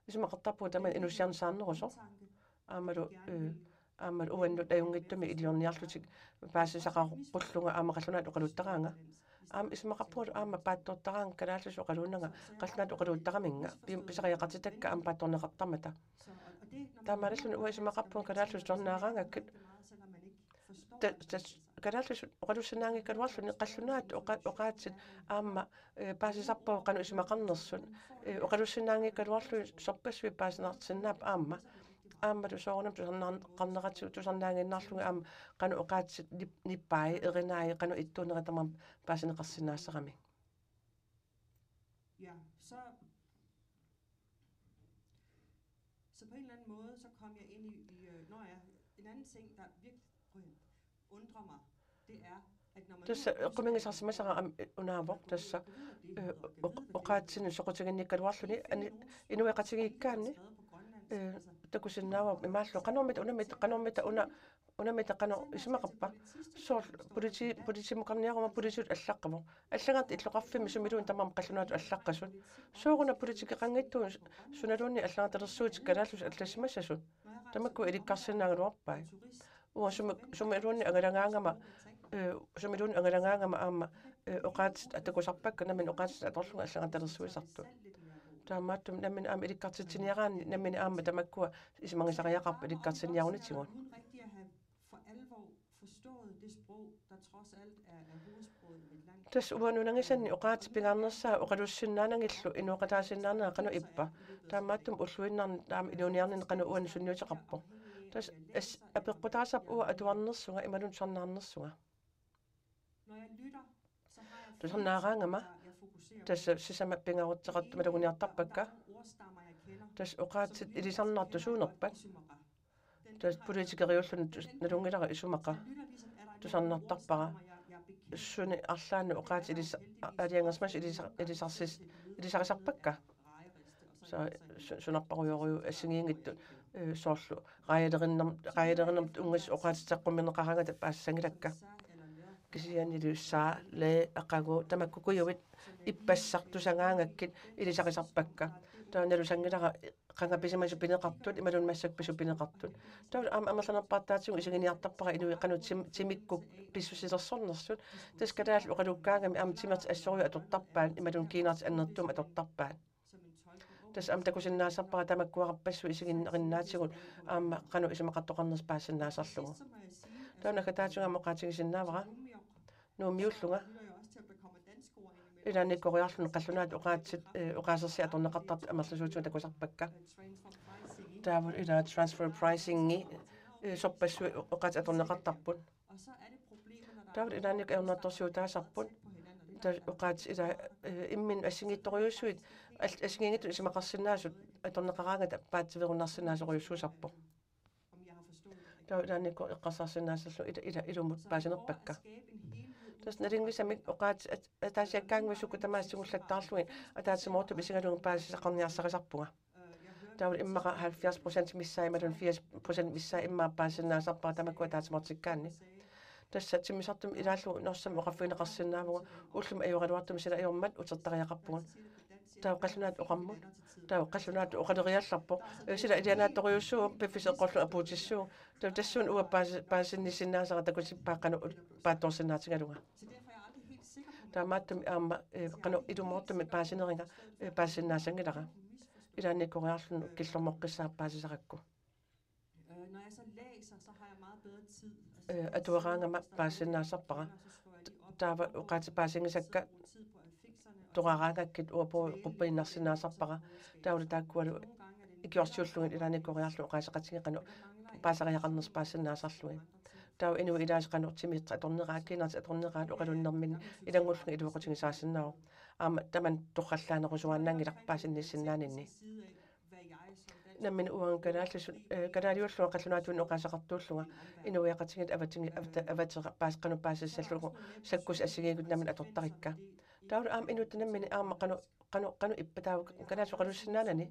Isumaqartarpunga tamanna inussiarneq saarnerusoq. Aammalu, eh, aammalu uannut ajunngitsumik iliorniarlutik paasisaqaqqullunga aamma qallunaatut oqaluuttaraanga. Aamma isumaqarpungalu aamma paatsoortaraanga kalaallisut oqaluunnanga qallunaatut oqaluuttaraminnga pi-, pisariaqartitakka aamma paatsoorneqartarmata. Taamaalilluni uanga isumaqarpunga kalaallisut tusarnaaraangakkit. Ta-, ta-, kalaallisut oqalussinnaanngikkaluarluni qallunaatut oqa-, oqaatsit aamma, eh, paasisarpagut qanoq isumaqarnersut. Eh, oqalussinnaanngikkaluarlugit sorpassuit paasinarsinnaapput aamma. Aammalu soorunami tusarnaan-, qarneratigut tusarnaanngiinnarlugit aamma qanoq oqaatsit nip-, nippai, erinai, qanoq ittuunerit tamarmik paasineqarsinnaassaramik. Ja, så, så på en eller anden måde, så kom jeg ind i, i, øh, nå ja, en anden ting, der virkelig, prøv at høre, undrer mig, det er, at når man nu... Tassa, øh, eqqumiigisarsimasara aamma, eh, unaavoq tassa, eh, oq-, oqaatsinik soqutiginnikkaluarluni, ani-, inuiaqatigiikkaanni, eh, takusinnaavara imaallu, qanormita unamit-, qanormita una-, unamita qanoq isumaqarpa. Soorlu politi-, politimukarniaruma politiit allaqqavoq. Allagartaq illoqarfimmi sumiluunniit tamarmik qallunaatut allaqqasut. Sooruna politikeqanngitsugut sunaluunniit allagartalersuutit kalaallisut allassimasasut. Tamakku ilikkarsinnaagaluarpai. Uanga sumi-, sumiluunniit angalagaangama, eh, sumiluunniit angalagaangama aamma, eh, oqaatsit takusarpakka nammineq oqaatsit atorlugit allagartalersuisartut. Taamaattumik nammineq aamma ilikkartitsiniaraanni nammineq aamma tamakkua isumagisariaqarput ilikkartinniarunitigut. Hun rigtig at have for alvor forstået det sprog, der trods alt er, er hovedsproget i mit land. Tassa uanga nunagisanni oqaatsit pingaarnersaat oqalussinnaanagillu inooqataasinnaanera qanoq ippa. Taamaattumik ulluinnarni taama inuuniarninni qanoq uannut sunniuteqarpoq. Tassa as-, apeqqutaasarpoq uanga atuarnersunga imaluunniit tusarnaarnersunga. Når jeg lytter, så har jeg... Tusarnaaraangama, tassa sisamat pingaaruteqartut maluginiartarpakka. Tassa oqaatsit ilisarnartut suunerpat. Tassa politikeriulluni tus-, nalunngilara isumaqa. Tusarnartarpara. Suni arlaanni oqaatsit ilisa-, aalajangersimasut ilisa-, ilisarsis-, ilisarisarpakka. Sa-, su-, sunarparujorujuk assigiinngitsut, eh, soorlu raajalerinnam-, raajalerinnamut ungasut oqaatsit saqqummiunneqaraangata paasissanngilakka. Kisiannili saa, le, aqagu, tamakkukujuit ippassaq tusagaangakkit ilisarisarpakka. Taava nalusanngilara qanga pisimasut pineqartut, imaluunniit massakkut pisut pineqartut. Taava aamma amerlanerpaartaatigut isiginiartarpara inuit qanoq tim-, timikkut pissusilersornersut. Tassa kalaallit oqalukkaangami aamma timertik assorujuk atortarpaat, imaluunniit kiinartik annertuumik atortarpaat. Tassa aamma takusinnaasarpara tamakkuarpassuit isiginnerinnaatigut aamma qanoq isumaqartoqarnersoq paasisinnaasarlugu. Taava naggataatigut aamma oqaatigisinnaavara. Nuummiullunga. Ilaannikkoriarluni qallunaatut oqaatsit, eh, oqaasersiat atorneqartartut amerlasuutigut takusarpakka. Taava ila transfer pricingi, eh, sorpassuit oqaatsit atorneqartarput. Taava ilaannikkut ajornartorsiutaasarput. Taava oqaatsit ila, eh, imminnut assigiittorujussuit, al-, assigiinngitsut isumaqarsinnaasut atorneqaraangata paatsiveerunnarsinnaasorujussuusarpoq. Om jeg har forstået Taava ilaannikkut eqqarsarsinnaasallugu ila, ila, ilumut paasinerpakka. Tassa nalunngisamik oqaatsit at-, ataasiakkaangavissukkut tamaasa tigullattarlugit ataatsimoortumik isigalugit paasisaqarniarsarisarpunga. Taava immaqa halvfjerds procent missaa imaluunniit firs procent missaa immaqa paasisinnaasarpara tamakku ataatsimoortikkaanni. Tassa timmisartumik ilaallugu Norsami oqarfigineqarsinnaavugut ullumi ajoraluartumik sila ajormat utertariaqarpugut. Taava qallunaatut oqarmut. Taava qallunaatut oqaleriallarpoq. Ee, sila ilianaattorujussuuvoq piffissaq eqqorlugu apuutissuuvoq. Taava tassuuna uanga paasi-, paasisinnissinnaasara takutippaat qanoq paatsoorsinnaatigalunga. Taamaattumik aamma, ee, qanoq ilumoortumik paasineriga, ee, paasisinnaassanngilara. Ilaannikkoriarluni killormoqqissaaq paasisarakku. Øh, når jeg så læser, så har jeg meget bedre tid. Altså, øh, atuaraangama paasisinnaasarpara. Taava oqaatsit paasigisakka toqaraangakkit uanga puua quppiinnarsinnaasarpara. Taavalu taakkualu ikiorsiullugit ilaannikkoriarlugit oqaaseqatigiit qanoq paasariaqarnersut paasisinnaasarlugit. Taava inuit ilaasa qanoq timiit atorneraat, kiinartik atorneraat oqalunnerminni ilanngullugit iluaqutigisaasinnaavoq. Aamma tamanna torrallaanerusuaannanngilaq paasisinnissinnaaninni. Nammineq uanga kalaallisut, eh, kalaaliullunga qallunaatuunik oqaaseqartuullunga inuiaqatigiit avatangi-, avata-, avatera paas-, qanoq paasissallugu sakkussat assigiikkut nammineq atortarikka. Taavalu aamma inuttut nammineq aamma qanoq, qanoq, qanoq ippa taava kalaallisut oqalussinnaanani.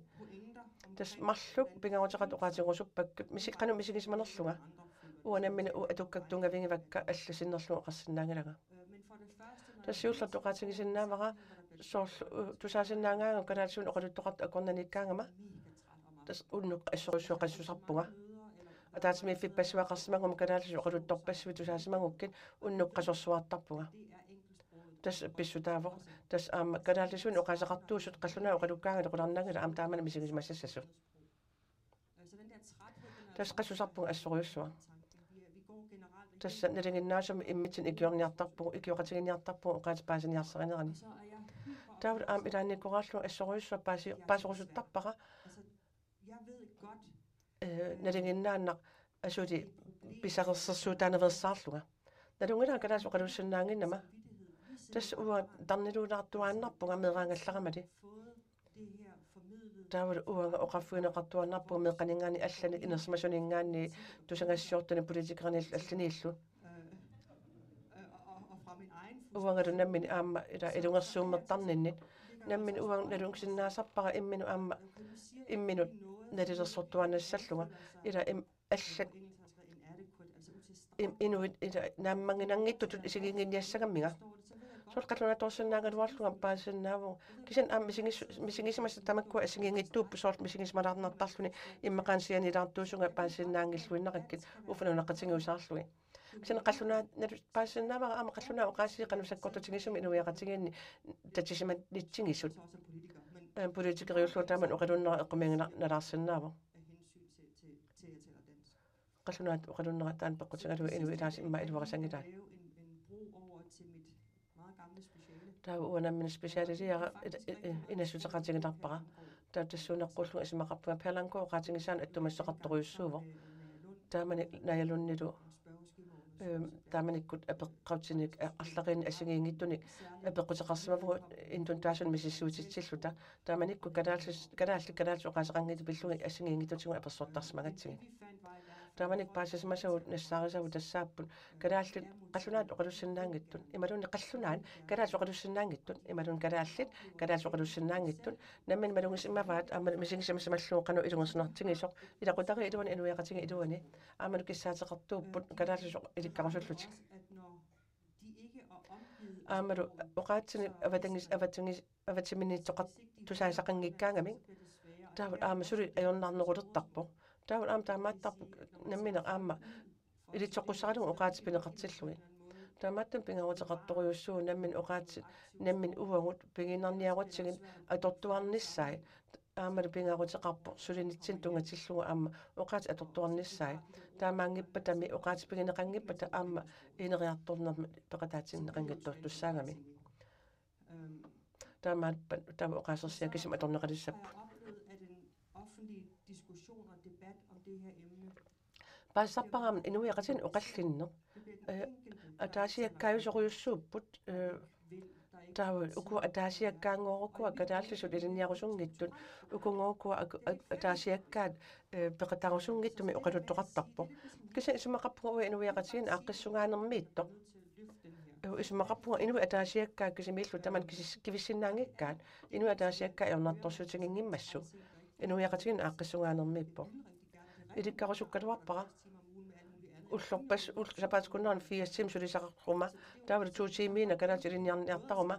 Tassa marluk pingaaruteqartut oqaatigerusuppakka misi-, qanoq misigisimanerlunga. Uanga nammineq u-, atukkakka tunngavigivakka allat sinnerlugit oqarsinnaanngilanga. Tassa siullertut oqaatigisinnaavara soorlu, uh, tusaasinnaagaangakkit kalaallisuunik oqaluttoqartut akornanniikkaangama. Tassa unnuk assorujussuaq qassusarpunga. Ataatsimiiffippassuaqarsimaguma kalaallisut oqaluttorpassuit tusaasimagukkit unnuk qasorsuartarpunga. Tassa pissutaavoq. Tassa aamma kalaallisuunik oqaaseqartuusut qallunaat oqalukkaangatta qularnanngilaq aamma taamani misigisimasassasut. Tassa qassusarpunga assorujussuaq. Tassa nalinginnaasumik immitsinnut ikiorniartarpugut, ikioqatigiinniartarpugut oqaatsit paasiniarsarinerani. Taavalu aamma ilaannikkoriarlunga assorujussuaq paasi-, paaserusuttarpara. Eh, nalinginnaannaq asuli pisarersersuutaanaveersaarlunga. Nalunngilara kalaallisut oqalussinnaannginnama. Tassa uanga tarniluulaartuaannarpunga meeraagallaramali. Taavalu uanga oqarfigineqartuaannarpunga meeqqaninngaanniit allanik inersimasuninngaanniit tusagassiortunik politikerinillu allaniillu. Uangalu nammineq aamma ila ilungersuummertarninnit. Nammineq uanga nalunngisinnaasarpara imminut aamma imminut nalilersortuaannassallunga. Ila im-, allat im-, inuit ila naammannginanngitsutut isigiinnginniassagammiga. Soorlu qallunaatoorsinnaagaluarlunga paasisinnaavunga. Kisianni aamma misigis-, misigisimasat tamakkua assigiinngitsuupput soorlu misigisimalaarnartarluni immaqaana sianilaartuusunga paasisinnaanngilluinnarakkit uffa nunaqqatigiusaarlugit. Kisianni qallunaat nalu-, paasisinnaavara aamma qallunaat oqaasii qanoq sakkortutigisumik inuiaqatigiinni tatisimanitsigisut. Eh, politikeriullugu taamani oqalunnera eqqumiiginnalaarsinnaavoq. Qallunaat oqalunnera taanna peqqutigalugu inuit ilaasa immaqa iluarisanngilaat. Taava uanga nammineq specialiliara i-, i-, i-, inassuteqatigilaarpara. Taava tassuuna eqquullunga isumaqarpunga Per Langgaard oqaatigisaanut attumassuteqartorujussuuvoq. Taamani Naja Lundilu, øhm, taamanikkut apeqqutinik, a-, arlalinnik assigiinngitsunik apeqquteqarsimavugut intuttaasunik misissuititsilluta. Taamanikkut kalaallis-, kalaallit kalaallisut oqaaseqanngitsut pillugit assigiinngitsutigut apersortarsimagatsigit. Taamanikkut paasisimasavut nassaarisavut tassaapput kalaallit qallunaat oqalussinnaanngitsut. Imaluunniit qallunaat kalaallisut oqalussinnaanngitsut. Imaluunniit kalaallit kalaallisut oqalussinnaanngitsut. Nammineq malugisimavaat aamma misigisimasimallugu qanoq ilungersunartigisoq. Ilaqutariit iluani inuiaqatigiit iluani. Aammalu kissaateqartuupput kalaallisut ilikkarusullutik. Aammalu oqaatsinik avatangis-, avatangis-, avatsiminniittoqartussaasaqanngikkaangamik. Taava aamma suli ajornarnerulertarpoq. Taava aamma taamaattarpoq nammineq aamma ilitsoqqussaralugu oqaatsit pineqartillugit. Taamaattumik pingaaruteqartorujussuuvoq nammineq oqaatsit nammineq uagut pigiinnarniarutsigit atortuarnissaat. Aammalu pingaaruteqarpoq sulinitsinnut tunngatillugu aamma oqaatsit atortuarnissaat. Taamaanngippatami oqaatsit pigineqanngippata aamma ineriartornermi peqataatinneqanngitsoortussaagami. Taamaappat taava oqaasersiat kisimik atorneqalissapput. Paasisarpara aamma inuiaqatigiinni oqallinneq. Eh, ataasiakkaajusorujussuupput, eh, Taava uku ataasiakkaanngoorukkua kalaallisut ilinniarusunngitsut, ukunngoorukkua ak-, ak-, ataasiakkaat, eh, peqataarusunngitsumik oqaluttoqartarpoq. Kisianni isumaqarpunga uagut inuiaqatigiinni aaqqissungaanermiittoq. Eh, isumaqarpunga inuit ataasiakkaat kisimiillu tamanna kisis-, kivissinnaanngikkaat, inuit ataasiakkaat ajornartorsiutiginngimmassuk. Inuiaqatigiinni aaqqissungaanermiippoq. Ilikkarusukkaluarpara. Ullorpassuit, ul-, sapaatip akunnerani fire timer sulisaqaruma. Taavalu to tiimiinnaq kalaallisut ilinniarniartaruma.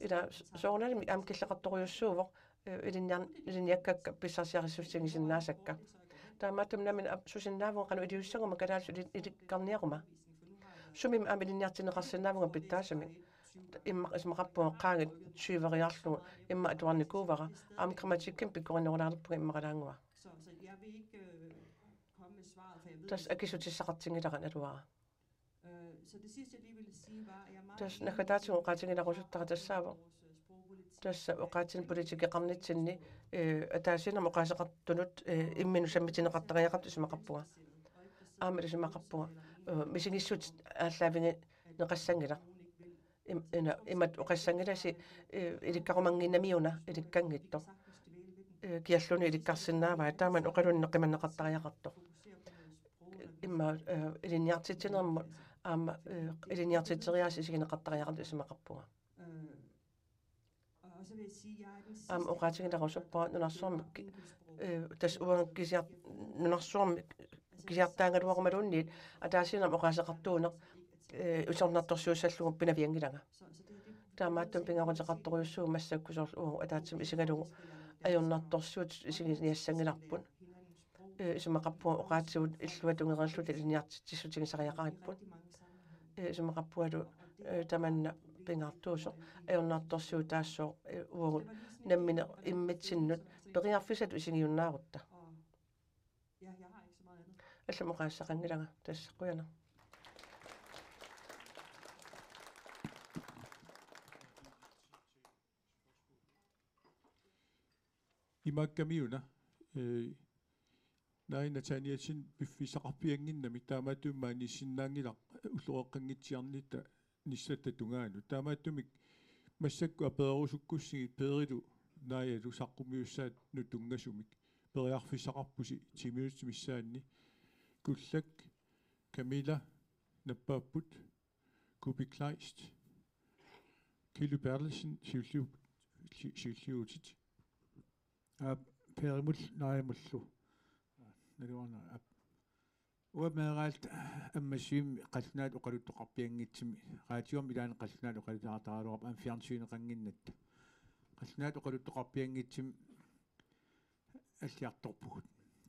Ila s-, soorunalimi aamma killeqartorujussuuvoq, eh, ilinniar-, ilinniakkakka pissarsiarissutigisinnaassakka. Taamaattumik nammineq ap-, susinnaavunga qanoq iliussaguma kalaallisut ili-, ilikkarniaruma. Sumimmi aamma ilinniartinneqarsinnaavunga pitsaasumik. Immaqa isumaqarpunga qaagit tyveriarlugu immaqa atuarnikuuara. Aamma grammatikkimik pikkorinnerulaarpunga immaqalaannguaq. Så, så jeg vil ikke øh, komme med svaret, for jeg ved, tassa akissutissaqartinngilara naluara. Øh, så det sidste, jeg lige ville sige, var, at jeg er meget... Tassa enig i naggataatigut oqaatigilaarusuttarpara tassaavoq. Vores, øh, sprogpolitik, tassa oqaatsinik politikeqarnitsinni, eh, ataasiinnarmik oqaaseqartunut, eh, imminut sammitinneqartariaqartut isumaqarpunga. Aamma isumaqarpunga, eh, misigissutit aallaavigineqassanngilaq. Im-, ina, imatut oqassanngilasi, eh, ilikkarumannginnamiuna ilikkanngitsoq. Eh, kialluunniit ilikkarsinnaavai, taamani oqalunneq qimanneqartariaqartoq. Immaqa, eh, ilinniartitsinermut aamma, eh, ilinniartitseriaaseq isigineqartariaqartoq isumaqarpunga. Aamma oqaatigilaarusuppunga nunarsuarmi ki-, eh, tassa uanga kisiar-, nunarsuarmi kisiartaagaluarumaluunniit ataasiinnarmik oqaaseqartuuneq, eh, isornartorsiussallugu pinavianngilanga. Taamaattumik pingaaruteqartorujussuuvoq massakkut soorlu uagut ataatsimut isigalugu ajornartorsiutit isiginiassanngilarput. Eh, isumaqarpunga oqaatsigut illuatungeriarluta ilinniartitsissutigisariaqaripput. Eh, isumaqarpungalu, eh, tamanna pingaartuusoq. Ajornartorsiutaassaaq, eh, uagut nammineq immitsinnut periarfissatut isigiunnaarutta. Allamik oqaaseqanngilanga, tassa qujanaq. Imaakkamiuna, eh, Naaja Nathanielsen, piffissaqarfiannginnami, taamaattumik maaniissinnaanngilaq ulloqeqqanngitsiarnitta nissatta tungaanut. Taamaattumik massakkut apereerusukkussigit Peerilu Naajalu saqqummiussaanut tunngasumik. Periarfissaqarpusi ti minutsit missaanni. Kullak, Camilla, nappaapput. Kuupik Kleist, Kili Berthelsen, siulliu-, si-, siulliuutit. Aap, Peerimullu, Naajamullu. Naluarnera, aap. Uanga meeraalluta ammassivimmi qallunaatut oqaluttoqarpianngitsumik. Raatiuami ilaanni qallunaatut oqaluttoqartaraluarpoq, aamma fjernsyneqannginnatta. Qallunaatut oqaluttoqarpianngitsumik alliartorpugut.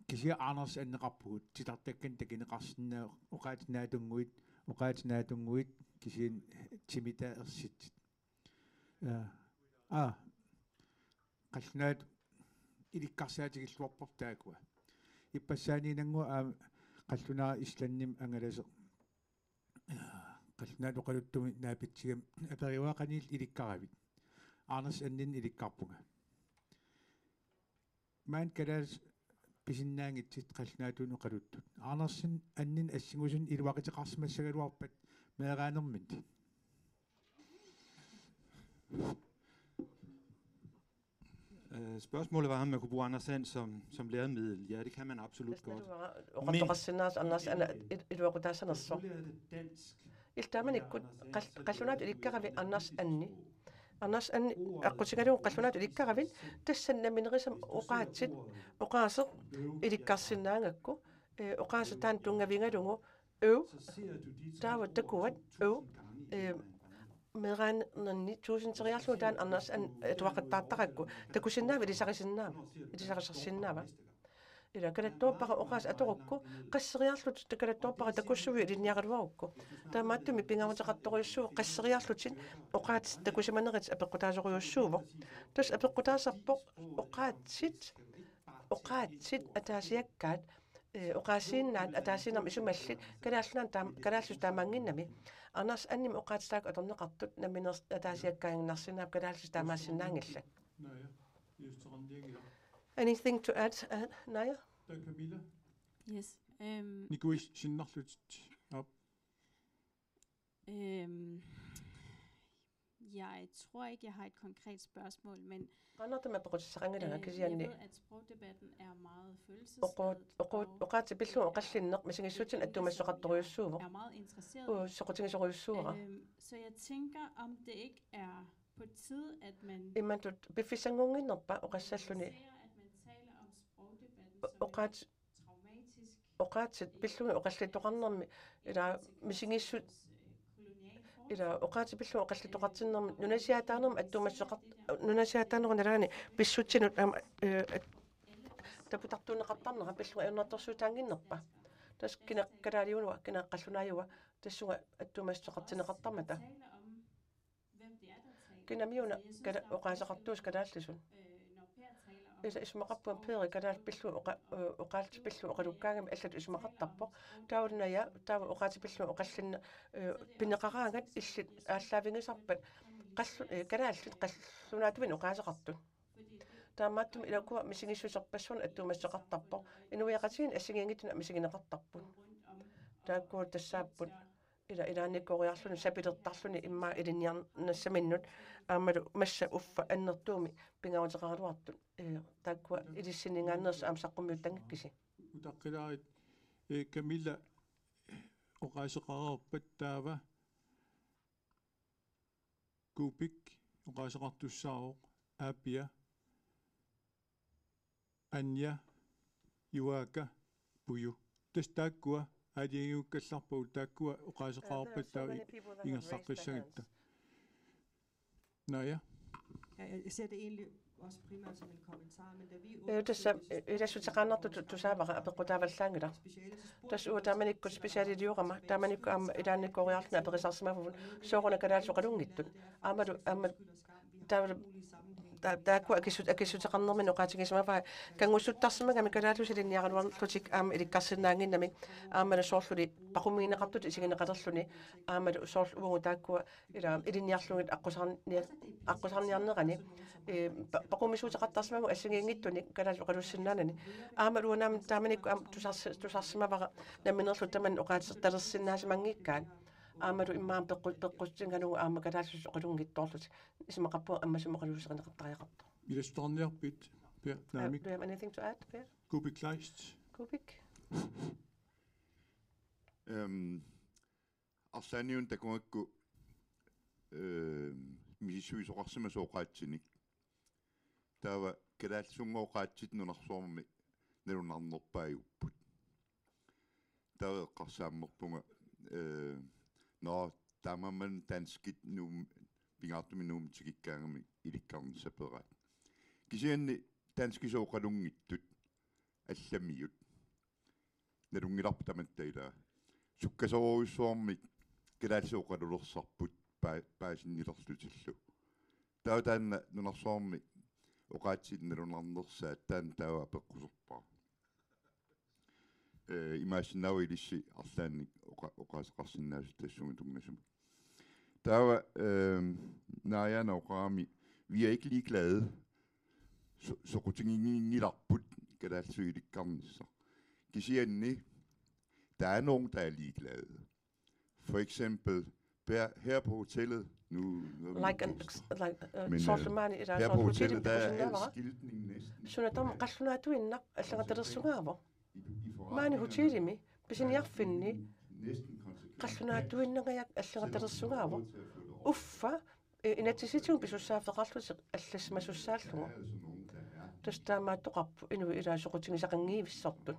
Kisianni Anders anneqarpugut, titartakkanik takuneqarsinnaasoq, oqaatsit naatunnguit, oqaatsit naatunnguit, kisianni timitaat ersitsit. Ja. Aa. Qallunaatut ilikkasaatigilluarput taakkua. Ippassaaniinnannguaq aamma qallunaaq Islandimi angalasoq. Qallunaatut oqaluttumik naapitsigami aperiuaaqaniilli ilikkaravit. Anders Anninnik ilikkarpunga. Maani kalaallisut pisinnaanngitsut qallunaatuunik oqaluttut. Anders Anninnik assingusunnik iluaqutaqarsimassagaluarpat meeraanermit. Øh, spørgsmålet var, om man kunne bruge Anders And som, som læremiddel. Ja, det kan man absolut godt. Oqartoqarsinnaasoq Anders And iluaqutaassanersoq. Illit taamanikkut qallunaatut ilikkaravi Anders Anni. Anders Anni aqqutigalugu qallunaatut ilikkaravi, tassani namminerisami oqaatsit, oqaaseq ilikkarsinnaagakku, eh, oqaaseq taanna tunngavigalugu, øv, taava takuat, øv, eh, meeraanerni tuusinteriarlugu taanna Anders Anni atuaqattaartarakku, takusinnaavat ilisarisinnaava, ilisarisinnaava. Ila kalattoorpara oqaaseq atorukku, qasseriarlutit kalattoorpara takussuit ilinniaraluarukku. Taamaattumik pingaaruteqartorujussuuvoq qasseriarlutit oqaatsit takusimanerit apeqqutaasorujussuuvoq. Tassa apeqqutaasarpoq oqaatsit, oqaatsit ataasiakkaat, eh, oqaasiinnaat ataasiinnarmik isumallit, kalaallinik taam-, kalaallisut taamaannginnami. Anders Annimik oqaatsit taakku atorneqartut nammineq ataasiakkaaginnarsinnaapput, kalaallisut taamaassinnaanngillat. Anything to add, uh, Naja? Tack Camilla. Yes. Øhm, Nikuis sinnarlutit. Aap. Øhm, Jeg tror ikke, jeg har et konkret spørgsmål, men Qaannartumik apeqqutissaqanngilanga, øh, kisianni jeg ved, at sprogdebatten er meget følelsesladet. Oqaatsit pillugu oqallinneq misigissutsinik attuumassuteqartorujussuuvoq. Er meget interesseret. Uu, soqutigisorujussuuara. Øhm, så jeg tænker, om det ikke er på tide, at man... Imatut piffissanngunnginnerpa oqassalluni. At man taler om sprogdebatten som oqaat oqaatsit pillugit oqallittoqarnermi ila misigissut ila oqaatsit pillugit oqallittoqartinnermi nunasiaataanermi attuumassuteqar- nunasiaataanerup nalaani pissutsinut aamma taputartuunneqartarnera pillugit ajornartorsiutaannginnerpa. Tassa kina kalaaliunua kina qallunaajua tassunga attuumassuteqartinneqartarmata. Kinamiuna oqaaseqartuusoq kalaallisut? Ila isumaqarpunga Peeri kalaallit pillugit oqa- oqaatsit pillugit oqalukkaangamik allatut isumaqartarpoq. Taava Naja taava oqaatsit pillugit oqallinneq pineqaraangat illit aallaavigisarpat qallu- kalaallit qallunaatuinnaq oqaaseqartut. Taamaattumik ila ukua misigissuserpassuarnik attuumassuteqartarpoq. Inuiaqatigiinni assigiinngitsunik misigineqartarput. Taakkua tassaapput ila ilaannikkooriarluni sapilertarluni immaqa ilinniarnissaminnut aammalu massa uffa annertuumik pingaaruteqaraluartut taakkua ilissinninngaanneersut aamma saqqummiuttanngikkisi. Utaqqilaarit Camilla oqaaseqareerpat taava Kuupik oqaaseqartussaavoq Aapia Anja, Juaaka, Puju. Tassa taakkua aalajangiukkallarpagut taakkua oqaaseqareerpat taava ingerlaqqissagatta. Naja. Ja, jeg ser det egentlig også primært som en kommentar, men da vi... Eh, tassa ilassuteqaannartutut tusaavara apeqqutaavallaanngilaq. Tassa uanga taamanikkut specialiliorama taamanikkut aamma ilaannikkooriarlunga aperisarsimavavut sooruna kalaallisut oqalunngitsut. Aammalu aamma taava taakkua akissut akissuteqarnermini oqaatigisimavai kanngussuttarsimagami kalaallisut ilinniaraluarlutik aamma ilikkarsinnaannginnami aammalu soorluli paqumigineqartutut isigineqalerluni aammalu soorlu uagut taakkua ila ilinniarlugit aqqusaarnia- aqqusaarniarnerani paqummisuuteqartarsimavut assigiinngitsunik kalaallisut oqalussinnaanani aammalu uanga taamanikkut aamma tusarsimavara nammineerluta tamanna oqaasertalersinnaasimanngikkaat aammalu immaqa peqqu- peqqutigalugu aamma kalaallisut oqalunngitsoorlutik isumaqarpunga ammasumik oqaluuseqarneqartariaqartoq. Ilassuteqarniarpit Per Naamik? Do you have anything to add, Per? Kuupik Kleist. Kuupik. Ehm, arsaanniuna takugakku ehm, misissuisoqarsimasoq oqaatsinik. Taava kalaallisunngoqaatsit nunarsuarmi nalunarnerpaajupput. Taava eqqarsaammerpunga eh, nå taamaammat danskit nuum pingaartumik Nuummi tikikkaangamik ilikkarnissaperaat. Kisianni danskisut oqalunngittut allamiut. Nalunngilarput tamatta ilaa. Sukkasoorujussuarmik kalaallisut oqalulersarput paa- paasinnilerlutillu. Taava taanna nunarsuarmi oqaatsit nalunarnersaat taanna taava apeqquserpara. Eh, imaassinnaavoq ilissi arlaannik oqa- oqaaseqarsinnaasut tassunga tunngasumik. Taava ehm, Najaana oqarami vi er ikke ligeglade. So- soqutiginngilarput kalaallisut ilikkarnissaq. Kisianni der er nogen, der er ligeglade. For eksempel her, her på hotellet, nu, nu er vi Like an, ikke like, uh, Men, soorlu øh, maani ila her på soorlu hotellet, hotelip der er al pikusinnavara. Skiltning næsten. Suna tamarmi qallunaatuinnaq allagatalersugaavoq. I, i Maani hotelimi pisiniarfinni næsten konsekvent. Qallunaatuinnangajak allagatalersugaavoq. Uffa eh, inatsisitigut pisussaaffeqarlutik allassimasussaallugit. Tassa taamaattoqarpoq inuit ilaat soqutigisaqanngivissortut.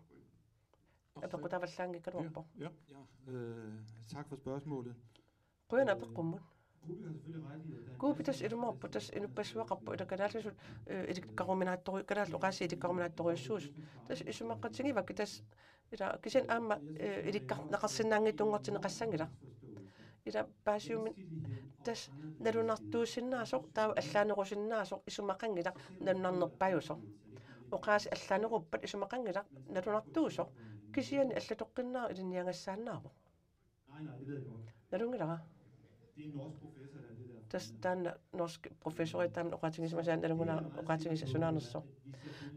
Apeqqutaavallaanngikkaluarpoq. Ja. Ja, øh, tak for spørgsmålet. Qujanaq apeqqummut. Kuupik tassa ilumoorpoq, tassa inuppassuaqarpoq ila kalaallisut eh, ilikkaruminaattoru- kalaallit oqaasii ilikkaruminaattorujussuusut. Tassa isumaqatigivakka tassa ila kisianni aamma eh, ilikkarneqarsinnaanngitsunngortinneqassanngilaq. Ila paasiumin tassa nalunartuusinnaasoq taava allaanerusinnaasoq isumaqanngilaq nalunarnerpaajusoq. Oqaasii allaaneruppat isumaqanngilaq nalunartuusoq kisianni allatoqqinnaaq ilinniagassaannaavoq. Nalunngilara. Tassa taanna norsk professori taanna oqaatigisimasaa nalunngilara oqaatigisaq sunaanersoq.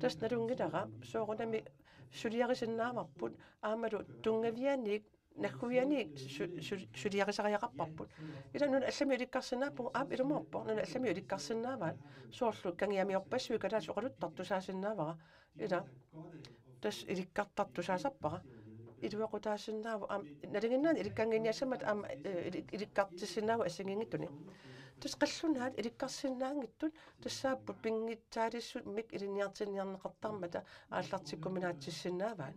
Tassa nalunngilara soorunami suliarisinnaavarput aammalu tunngavianit nagguianik su-, su-, suliarisariaqarparput. Ila nunat allamik ilikkarsinnaappugut, aap, ilumoorpoq, nunat allamik ilikkarsinnaavaat. Soorlu kangiamiorpassuit kalaallisut oqaluttartut tusaasinnaavara. Ila. Tassa ilikkartartut tusaasarpara. Iluaqutaasinnaavoq, aamma, nalinginnaani ilikkaannginiassammat aamma, eh, ili-, ilikkartissinnaavoq assigiinngitsunik. Tassa qallunaat ilikkarsinnaanngitsut tassaapput pinngitsaaliissummik ilinniartinniarneqartarmata aallartikkuminaatsissinnaavaat.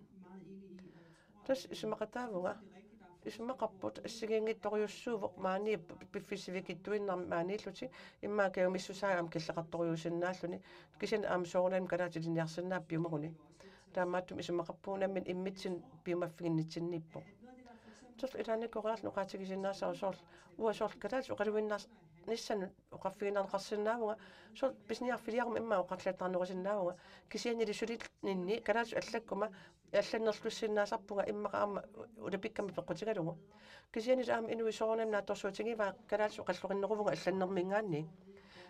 Tassa isumaqataavunga. Isumaqarput assigiinngitsorujussuuvoq maani p-, piffissaq sivikitsuinnarmik maaniillutik immaqa kajumissusaa aamma killeqartorujussuusinnaalluni. Kisianni aamma soorunami kalaallisut ilinniarsinnaapput piumaguni. Taamaattumik isumaqarpunga nammineq immitsinnut piumaffiginnitsinniippoq. Soorlu ilaanni koreerluni oqaatigisinnaassara soorlu. Uanga soorlu kalaallisut oqaluinnars-, nissanut oqarfigineqarsinnaavunga. Soorlu pisiniarfiliaruma immaqa oqarluartaarnerusinnaavunga. Kisiannili sulininni kalaallisut allakkuma allannerlussinnaasarpunga immaqa aamma ulapikkama peqqutigalugu. Kisiannili aamma inuit soorunami naatsorsuutigivaa kalaallisut oqalluinneruvunga allannermiingaanniit.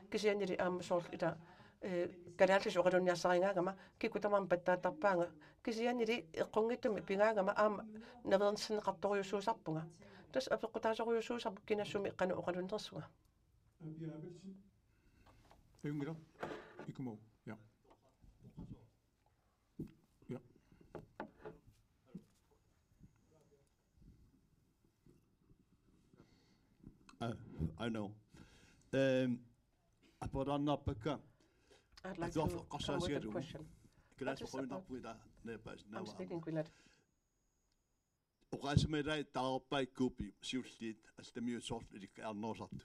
Kisiannili aamma soorlu ila, eh, kalaallisut oqalunniarsarigaangama kikkut tamarmik pattaattarpaannga. Kisiannili eqqunngitsumik pigaangama aamma naveersinneqartorujussuusarpunga. Tassa apeqqutaasorujussuusarpoq kina sumi qanoq oqalunnersunga. Ajunngilaq. Ikumo. Ja. Ja. Uh, I know. Um, aperaannarpakka. I'd like to come with a question. That is about, I'm speaking Quinlet. Oqaasimalaat taarpaakkut siulliit allamiut soorlu ilikkarnerusartut.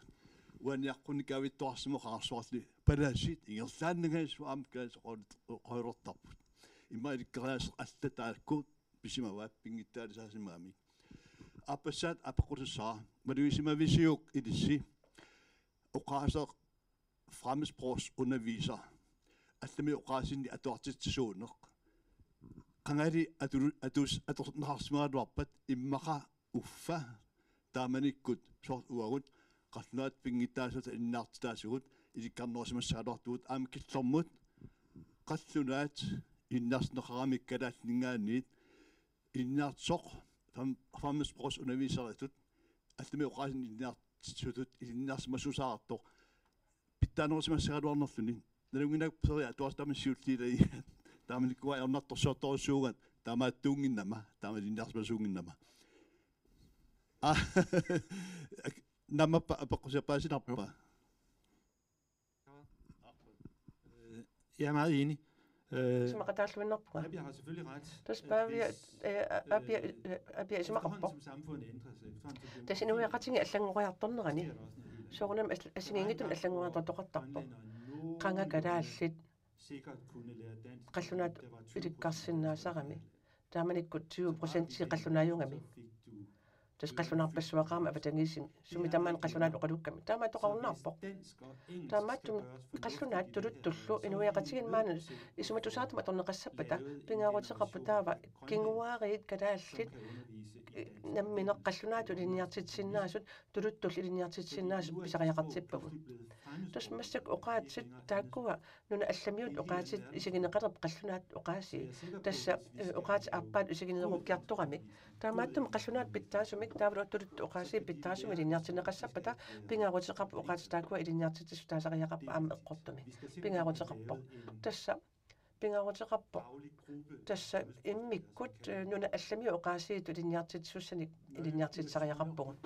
Uaniaqqunnikavittuarsimaqarsuarli palasit ingerlaannangajassua aamma kalaallisut oqalulertarput. Immaqa ilikkariaaseq allat taakku pisimavaat pinngitsaalisaasimagamik. Aappassaat apeqqutassara malugisimavisiuk ilissi oqaaseq fremmedsprogsunderviser allami oqaasiinni atuartitsisuuneq. Qangali atu-, atus-, atorneqarsimagaluarpat immaqa uffa taamanikkut soorlu uagut qallunaatut pinngitsaasut ilinniartitaasigut ilikkarnerusimassagaluartugut aamma killormut qallunaat ilinniartinneqaramik kalaallinninngaanniit ilinniartitsisoq frem-, fremmedsprogsunderviseritut allami oqaasiinni ilinniartitsisutut ilinniarsimassusaartoq pitsaanerusimassagaluarnerluni. Nalunngilarput peria atuartama siulliit ilagigaat. Taamanikkut ajornartorsiortorujussuugaat taamaattuunnginnama, taama ilinniarsimasuunnginnama. Ah, namappa apeqqusiaq paasinarpa? Øh, jeg er meget enig. Øh, Isumaqataalluinnarpunga. Abia har selvfølgelig ret, Tassa at Pavia, hvis, eh, Abia, øh, eh, Abia isumaqarpoq. Efterhånden som samfundet ændrer sig, efterhånden som demokratiet Tassa inuiaqatigiit allanngoriartornerani. Sker der også noget helt andet. Soorunami as-, assigiinngitsunik allanngoriartortoqartarpoq. Qanga kalaallit sikkert kunne lære dansk. Qallunaat ilikkarsinnaasarami. Taamanikkut tyve procent qallunaajugami. Tassa qallunaarpassuaqarami avatangiisit sumi tamaani qallunaat oqalukkami. Taamaattoqarunnaarpoq. Taamaattumik qallunaat tuluttullu inuiaqatigiinni maani isumatusaatuma atorneqassappata pingaaruteqarpoq taava kinguaariit kalaallit nammineq qallunaatut ilinniartitsisinnaasut tuluttullu ilinniartitsisinnaasut pisariaqartippagut. Tassa massakkut oqaatsit taakkua nunat allamiut oqaatsit isigineqalerput qallunaat oqaasii. Tassa, eh, oqaatsit aappaat isigineerukkiartoramik. Taamaattumik qallunaat pitsaasumik taavalu tuluttut oqaasii pitsaasumik ilinniartinneqassappata pingaaruteqarpoq oqaatsit taakkua ilinniartitsissutaasariaqarput aamma eqqortumik. Pingaaruteqarpoq. Tassa pingaaruteqarpoq. Tassa immikkut, eh, nunat allamiut oqaasiitut ilinniartitsisussanik ilinniartitsisariaqarpugut.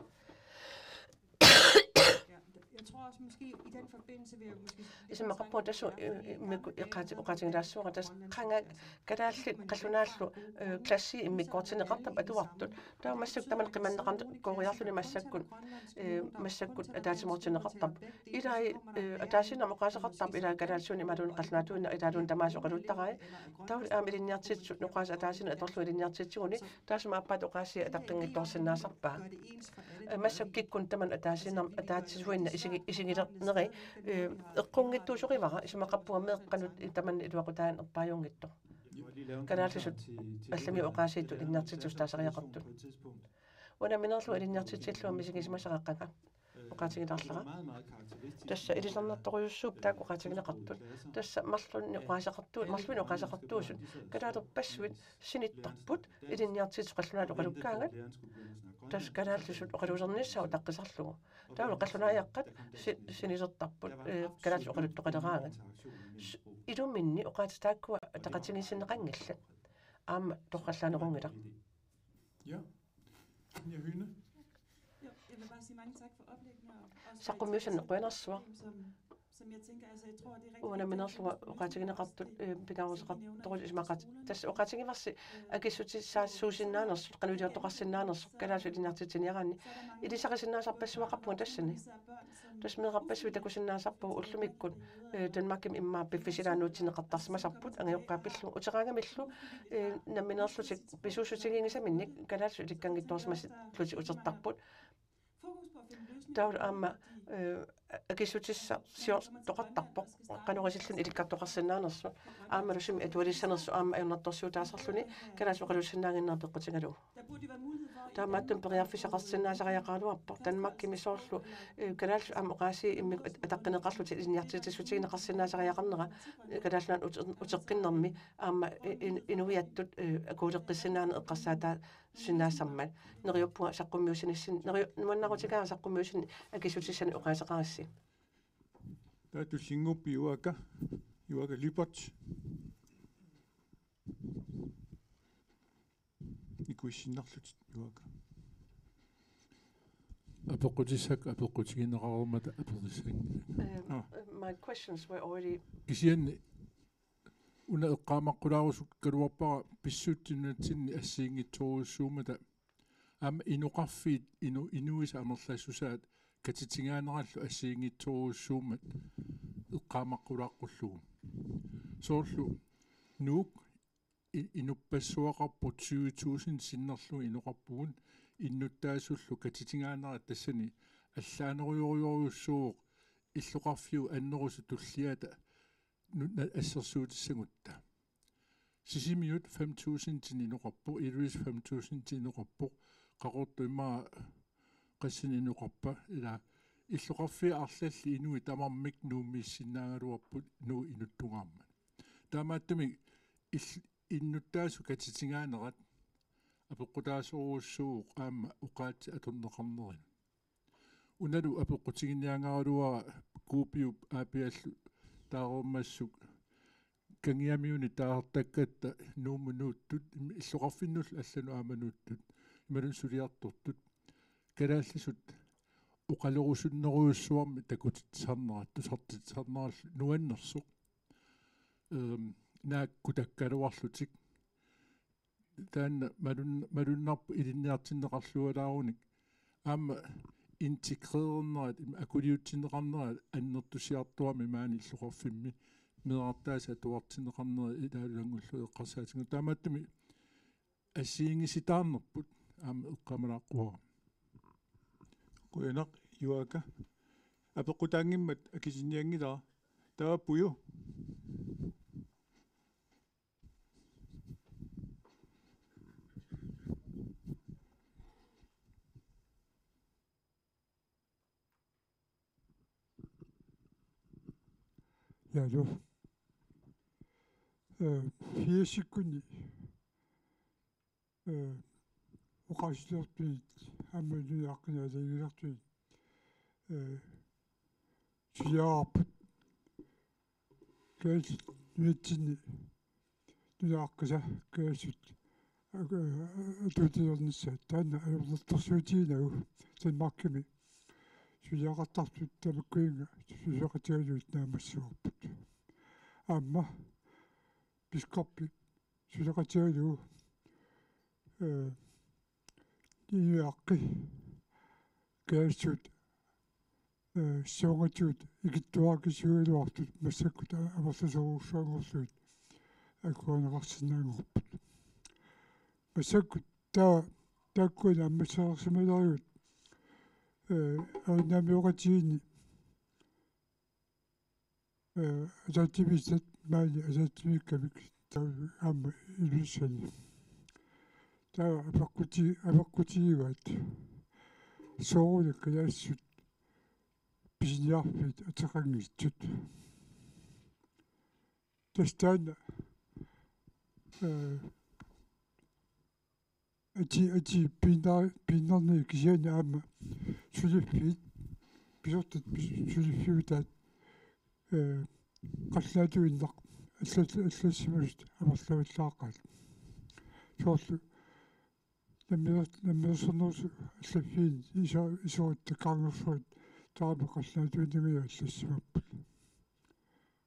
Jeg tror også, måske i den forbindelse vil jeg måske Isumaqarpunga tassa, eh, immikkut oqaati-, oqaatigilaassavara tassa qanga kalaallit qallunaallu, eh, klassi immikkoortinneqartarput atuartut. Taava massakkut tamanna qimanneqarnikuugaluarluni massakkut, eh, massakkut ataatsimoortinneqartarput. Ilai, eh, ataasiinnarmik oqaaseqartarput ilai kalaallisuunik imaluunniit qallunaatuinnaq ilaaluunniit tamaasa oqaluuttarai. Taava aamma ilinniartitsisut oqaaseq ataasiinnaq atorlugu ilinniartitsisuguni taassuma aappaata oqaasii ataqqinngitsoorsinnaasarpaa. Eh, massakkut kikkunnut tamanut ataasiinnarmik ataatsisuinnaq isigi-, isigilerneri, eh, eqqunngitsuusorivara isumaqarpunga meeqqanut tamanna iluaqutaaneq erfariunngitsoq. Kalaallisut allamiut oqaasiitut ilinniartitsissutaasariaqartut. Unamminerlu ilinniartitsillunga misigisimasara qanga. oqaatigilaarlara. Tassa ilisarnartorujussuupput taakku oqaatigineqartut. Tassa marlunnik oqaaseqartuut, marluinnik oqaaseqartuusut kalaalerpassuit sinittarput ilinniartitsisut qallunaat oqalukkaangat. Tassa kalaallisut oqaluusernissaat utaqqisarlugu. Taavalu qallunaajaqqat si-, sinilertarput, eh, kalaallisut oqaluttoqaleraangat. S-, iluminni oqaatsit taakkua ataqatigiissinneqanngillat. Aamma torrallaanerunngilaq. Ja. Anja Høne. Jo, jeg vil bare sige mange tak for oplæggene og også for Saqqummiussannik et interessant qujanarsuaq. problem, som, som jeg tænker, altså jeg tror, det er rigtig Uanga nammineerlunga oqaatigineqartut, eh, pingaaruteqartorujussuuvoq, imaqat tassa oqaatigisaassuusinnaanersoq, qanoq iliortoqarsinnaanersoq kalaallisut ilinniartitsiniaraanni. Ilisarisinnaasarpassuaqarpunga tassani. Tassa meerarpassuit takusinnaasarpagut ullumikkut, eh, Danmarkimi immaqa piffissap ilaanuutsinneqartarsimasarput angajoqqaat pillugu, uteraangamillu, eh, nammineerlutik pisuussutiginngisaminnik kalaallisut ilikkanngitsoorsimallutik utertarput. Taavalu aamma, eh, akissutissarsiortoqartarpoq qanoq isilluni ilikkartoqarsinnaanersoq. Aammalu sumi atualissanersoq aamma ajornartorsiutaasarluni kalaallisut oqaluussinnaannginnerat peqqutigalugu. Taamaattumik periarfissaqarsinnaasariaqaraluarpoq Danmarkimi soorlu, eh, kalaallisut aamma oqaasii immikkut at-, ataqqineqarlutik ilinniartitsissutigineqarsinnaasariaqarnera, eh, Kalaallit Nunaat ute-, uteqqinnermi aamma i-, in-, inuiattut, eh, akuuleqqissinnaaneq eqqarsaataasinnaasarmat. Neriuppunga saqqummiussinissinni, neriu-, nuannaarutigaara saqqummiussinni akissutissanik oqaaseqarissi. Taava tullinnguuppoq Juaaka, Juaaka Lyberth. Ikuissinnarlutit Juaaka. Apeqqutissakka apeqqutigineqareermata aperissanngilanga. Um, Ah. My questions were already Kisianni una eqqaamaqqulaarusukkaluarpara pissutsit nunatsinni assigiinngitsorujussuummata aamma inoqarfiit inu-, inuisa amerlassusaat katitingaanerallu assigiinngitsorujussuummat eqqaamaqqullaaqqullugu. Soorlu Nuuk i-, inuppassuaqarpoq tyve tusind sinnerlugu inoqarpugut innuttaasullu katitingaanerat tassani allaanerujorujussuuvoq illoqarfiup annerusap tulliata nu-, na-, assersuutissagutta. Sisimiut fem tusind inoqarpoq, Ilulissat fem tusind inoqarpoq, Qaqortup immaqa qassinik inoqarpa, ila illoqarfiit arlallit inuit tamarmik Nuummiissinnaagaluarput Nuuk inuttungaarmat. Taamaattumik il-, innuttaasut katitingaanerat apeqqutaasorujussuuvoq aamma oqaatsit atorneqarnerinut. Unalu apeqqutiginiagaluara Kuupiup Aapiallu taareermassuk Kangiamiuni taartakkatta Nuummut nuuttut, illoqarfinnullu allanut aamma nuuttut, imaluunniit suliartortut, kalaallisut oqalorusunnerujussuarmik takutitsisarnerat, tusartitsisarnerallu nuannersoq. Ehm, naak kutakkaluarlutik. Taanna malun-, malunnarpoq ilinniartinneqarlualaarunik. Aamma integrerernerat, im-, akuliutsinneqarnerat annertusiartorami maani illoqarfimmi meerartaasa atuartinneqarneri ilaalu ilanngullugu eqqarsaatigalugu. Taamaattumik assigiinngisitaarnerput aamma eqqaamalaaqquara. Qujanaq Juaaka. Apeqqutaanngimmat akisinnianngilara. Taava Puju. Ja, du. Øh, firsikkunni. Øh, oqaasiliortunit, aamma nunaqqinnaalertunit. Øh, suliaqarput. Kalaallit Nunatsinni nunaqqisaat kalaallisut atuutilernissaat taanna ajornartorsiutiginagu Danmarkimi suliaqartartut tamakkuinnga suleqatigalugit naammassivarput. Aamma biskoppi suleqatigalugu, øh, inuiaqqi kalaallisut øh, soorunatigut ikittuaqqissuugaluartut massakkut a-, amerlasoorujussuanngorlugit akuerineqarsinnaanngorput. Massakkut taa-, taakkua naammassereersimalerigut, øh, avannaamioqatigiinni, øh, ataatsimiititaq maani ataatsimiikkamik taava aamma Ilulissani. Taava apeqquti-, apeqqutigivaat sooruna kalaallisut pisiniarfiit ateqanngitsut. Tassa taanna, eh, ati, ati piinnar-, piinnarneri kisianni aamma suliffiit, pisortat pis-, suliffiutaat, eh, qallunaatuinnaq allat-, allassimasut amerlavallaaqaat. Soorlu nammineer-, namminersornerusut allaffiini iso-, isorutta kangersuat taama qallunaatuinnangajaat allassimapput.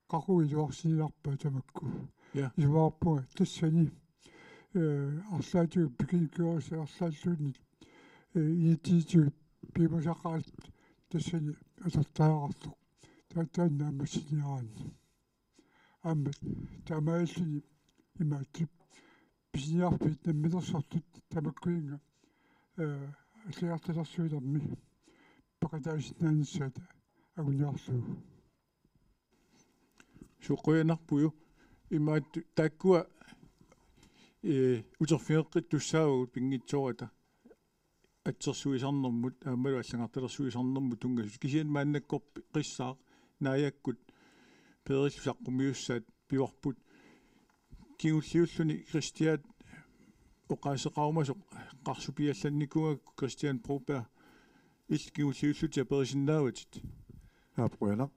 Qaqugu iluarsinnarpaa tamakku. Ja. Isumaqarpunga tassani, eh, arlaatigut pikinikkuugassat arlaalluunniit, eh, initiativ piumasaqaat tassani atortariaqartoq. Ta-, taanna naammassiniaraanni. Aamma taamaalilluni imaattoq pisiniarfiit namminersortut tamakkuninnga, eh, allagartalersuinermi peqataasinnaanissaata anguniarlugu. Suuq qujanarpuju. Imaattoq taakkua, eh, uterfigeqqittussaavagut pinngitsoorata assersuisarnermut aammalu allagartalersuisarnermut tunngasut. Kisianni maannakkorpiaq qissaaq Naajakkut Peerillu saqqummiussaat pivarput. Kingulliulluni Kristian oqaaseqarumasoq qarsupiallannikuugakku Kristian Broberg, illit kingulliullutit aperisinnaavatit. Aap, qujanaq.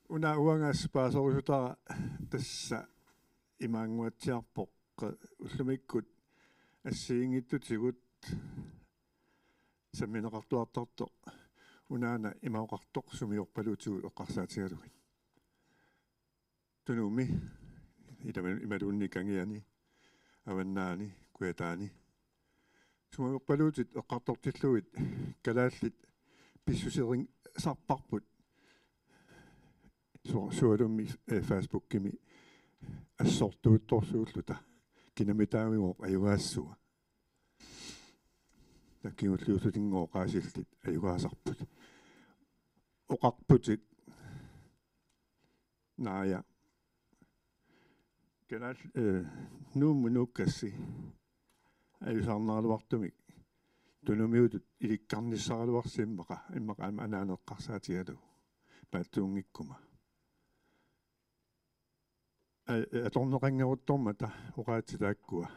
Una uanga paaserusutara tassa imaannguatsiarpoq ullumikkut assigiinngitsutigut sammineqartuartartoq unaana ima oqartoq sumiorpaluutigut eqqarsaatigalugit. Tunumi, ilami-, imaluunniit Kangiani, Avannaani, Kujataani. Sumiorpaluutit eqqartortillugit kalaallit pissuserinngisarparput su-, sualummik, eh, Facebookimi assortuuttorsuulluta. Kinami taamigooq ajugaassua. Taava kingulliullutinngooq oqaasillit ajugaasarput. Oqarputit Naaja. Kalaal-, eh, Nuummut nuukkassi ajusaarnaraluartumik tunumiutut ilikkarnissaraluarsi immaqa, immaqa aamma anaana eqqarsaatigalugu paatsuunngikkuma. A-, atorneqanngikkaluartumata oqaatsit taakkua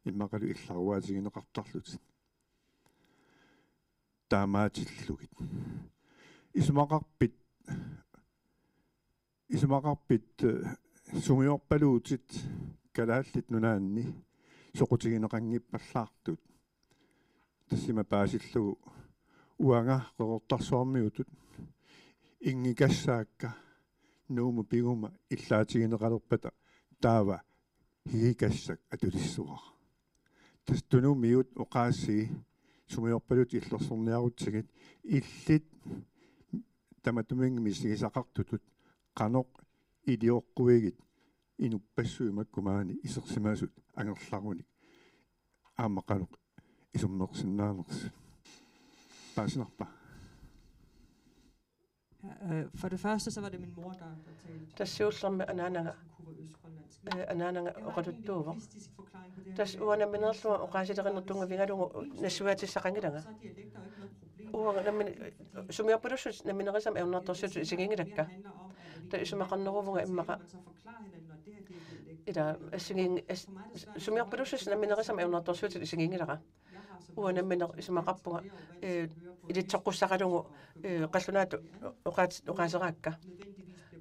immaqalu illaruaatigineqartarlutik. Taamaatillugit. Isumaqarpit, isumaqarpit, eh, sumiorpaluutit Kalaallit Nunaanni soqutigineqanngippallaartut? Tassami paasillugu uanga Qeqertarsuarmiutut inngikassaakka Nuummut piguma illaatigineqalerpata taava higikassak atulissavara. Tassa tunumiut oqaasii sumiorpaluutit illersorniarutsigit illit tamatuminnga misigisaqartutut qanoq ilioqquigit inuppassuit makku maani isersimasut angerlarunik aamma qanoq isummersinnaanersut. Paasinarpa? Ja, øh, for det første, så var det min mor, der, der talte. Tassa siullermik anaanaga, Hun var østgrønlandsk. øh, anaanaga oqaluttuuvoq. Tassa uanga nammineerlunga oqaasilerineq tunngavigalugu nassuiaatissaqanngilanga. Uanga nammin-, sumiorpalussutit namminerisama ajornartorsiutit isiginngilakka. Taava isumaqarneruvunga immaqa ila assigiin-, as-, sumiorpalussutit namminerisama ajornartorsiutit isiginngilara. Uanga nammineq isumaqarpunga, eh, ilitsoqqussaqalugu, eh, qallunaatut oqaat-, oqaaseraakka.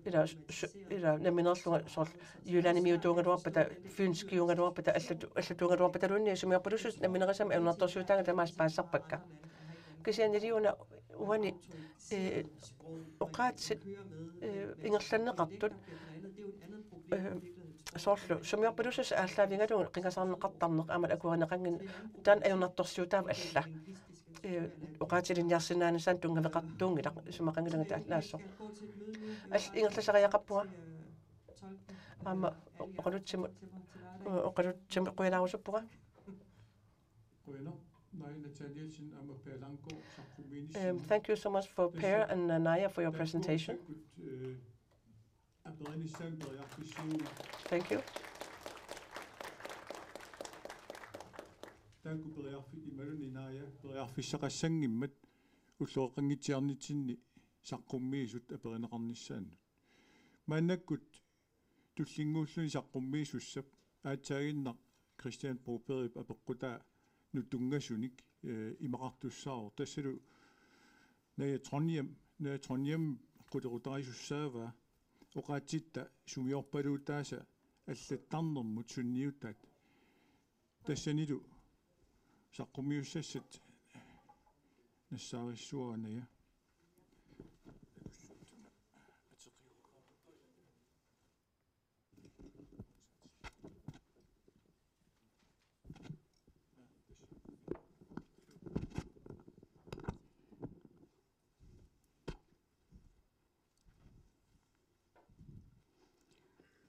Ila su-, ila nammineerlunga soorlu Jyllandimiutuugaluarpata, fynskiugaluarpata, allatu-, allatuugaluarpataluunniit sumiorpalussutit namminerisama ajornartorsiutaangat tamaasa paasisarpakka. Kisianniliuna uani, eh, oqaatsit, eh, ingerlanneqartut, eh, soorlu sumiorpalussuseq aallaavigalugu qingasaarneqartarneq aamma akuerineqanngilaq, taanna ajornartorsiutaavoq alla. Eh, oqaatsit ilinniarsinnaanissaannut tunngaveqartuunngilaq, isumaqanngilanga taanna assut. All-, ingerlasariaqarpunga aamma oqalutsimut, eh, oqalutsimut qujanarusuppunga. Qujanaq, Naaja Nathanielsen aamma Per Langgaard saqqummiinissamut. Um, thank you so much for Per and, uh, Naaja for your presentation. Taakkua, eh, aperinissaat periarfissuugut. Thank you. Taakku periar-, Imaluunniit Naaja periarfissaqassanngimmat ulloqeqqanngitsiarnitsinni saqqummiisut aperineqarnissaannut. Maannakkut tullinnguulluni saqqummiisussap aatsaaginnaq Kristian Brobergip apeqqutaanut tunngasunik, eh, imaqartussaavoq. Tassalu Naaja Trondhjem, Naaja Trondhjem qulequtarisussaavaa oqaatsitta sumiorpaluutaasa allattarnermut sunniutaat. Tassanilu saqqummiussassat nassaarissuara, Naaja.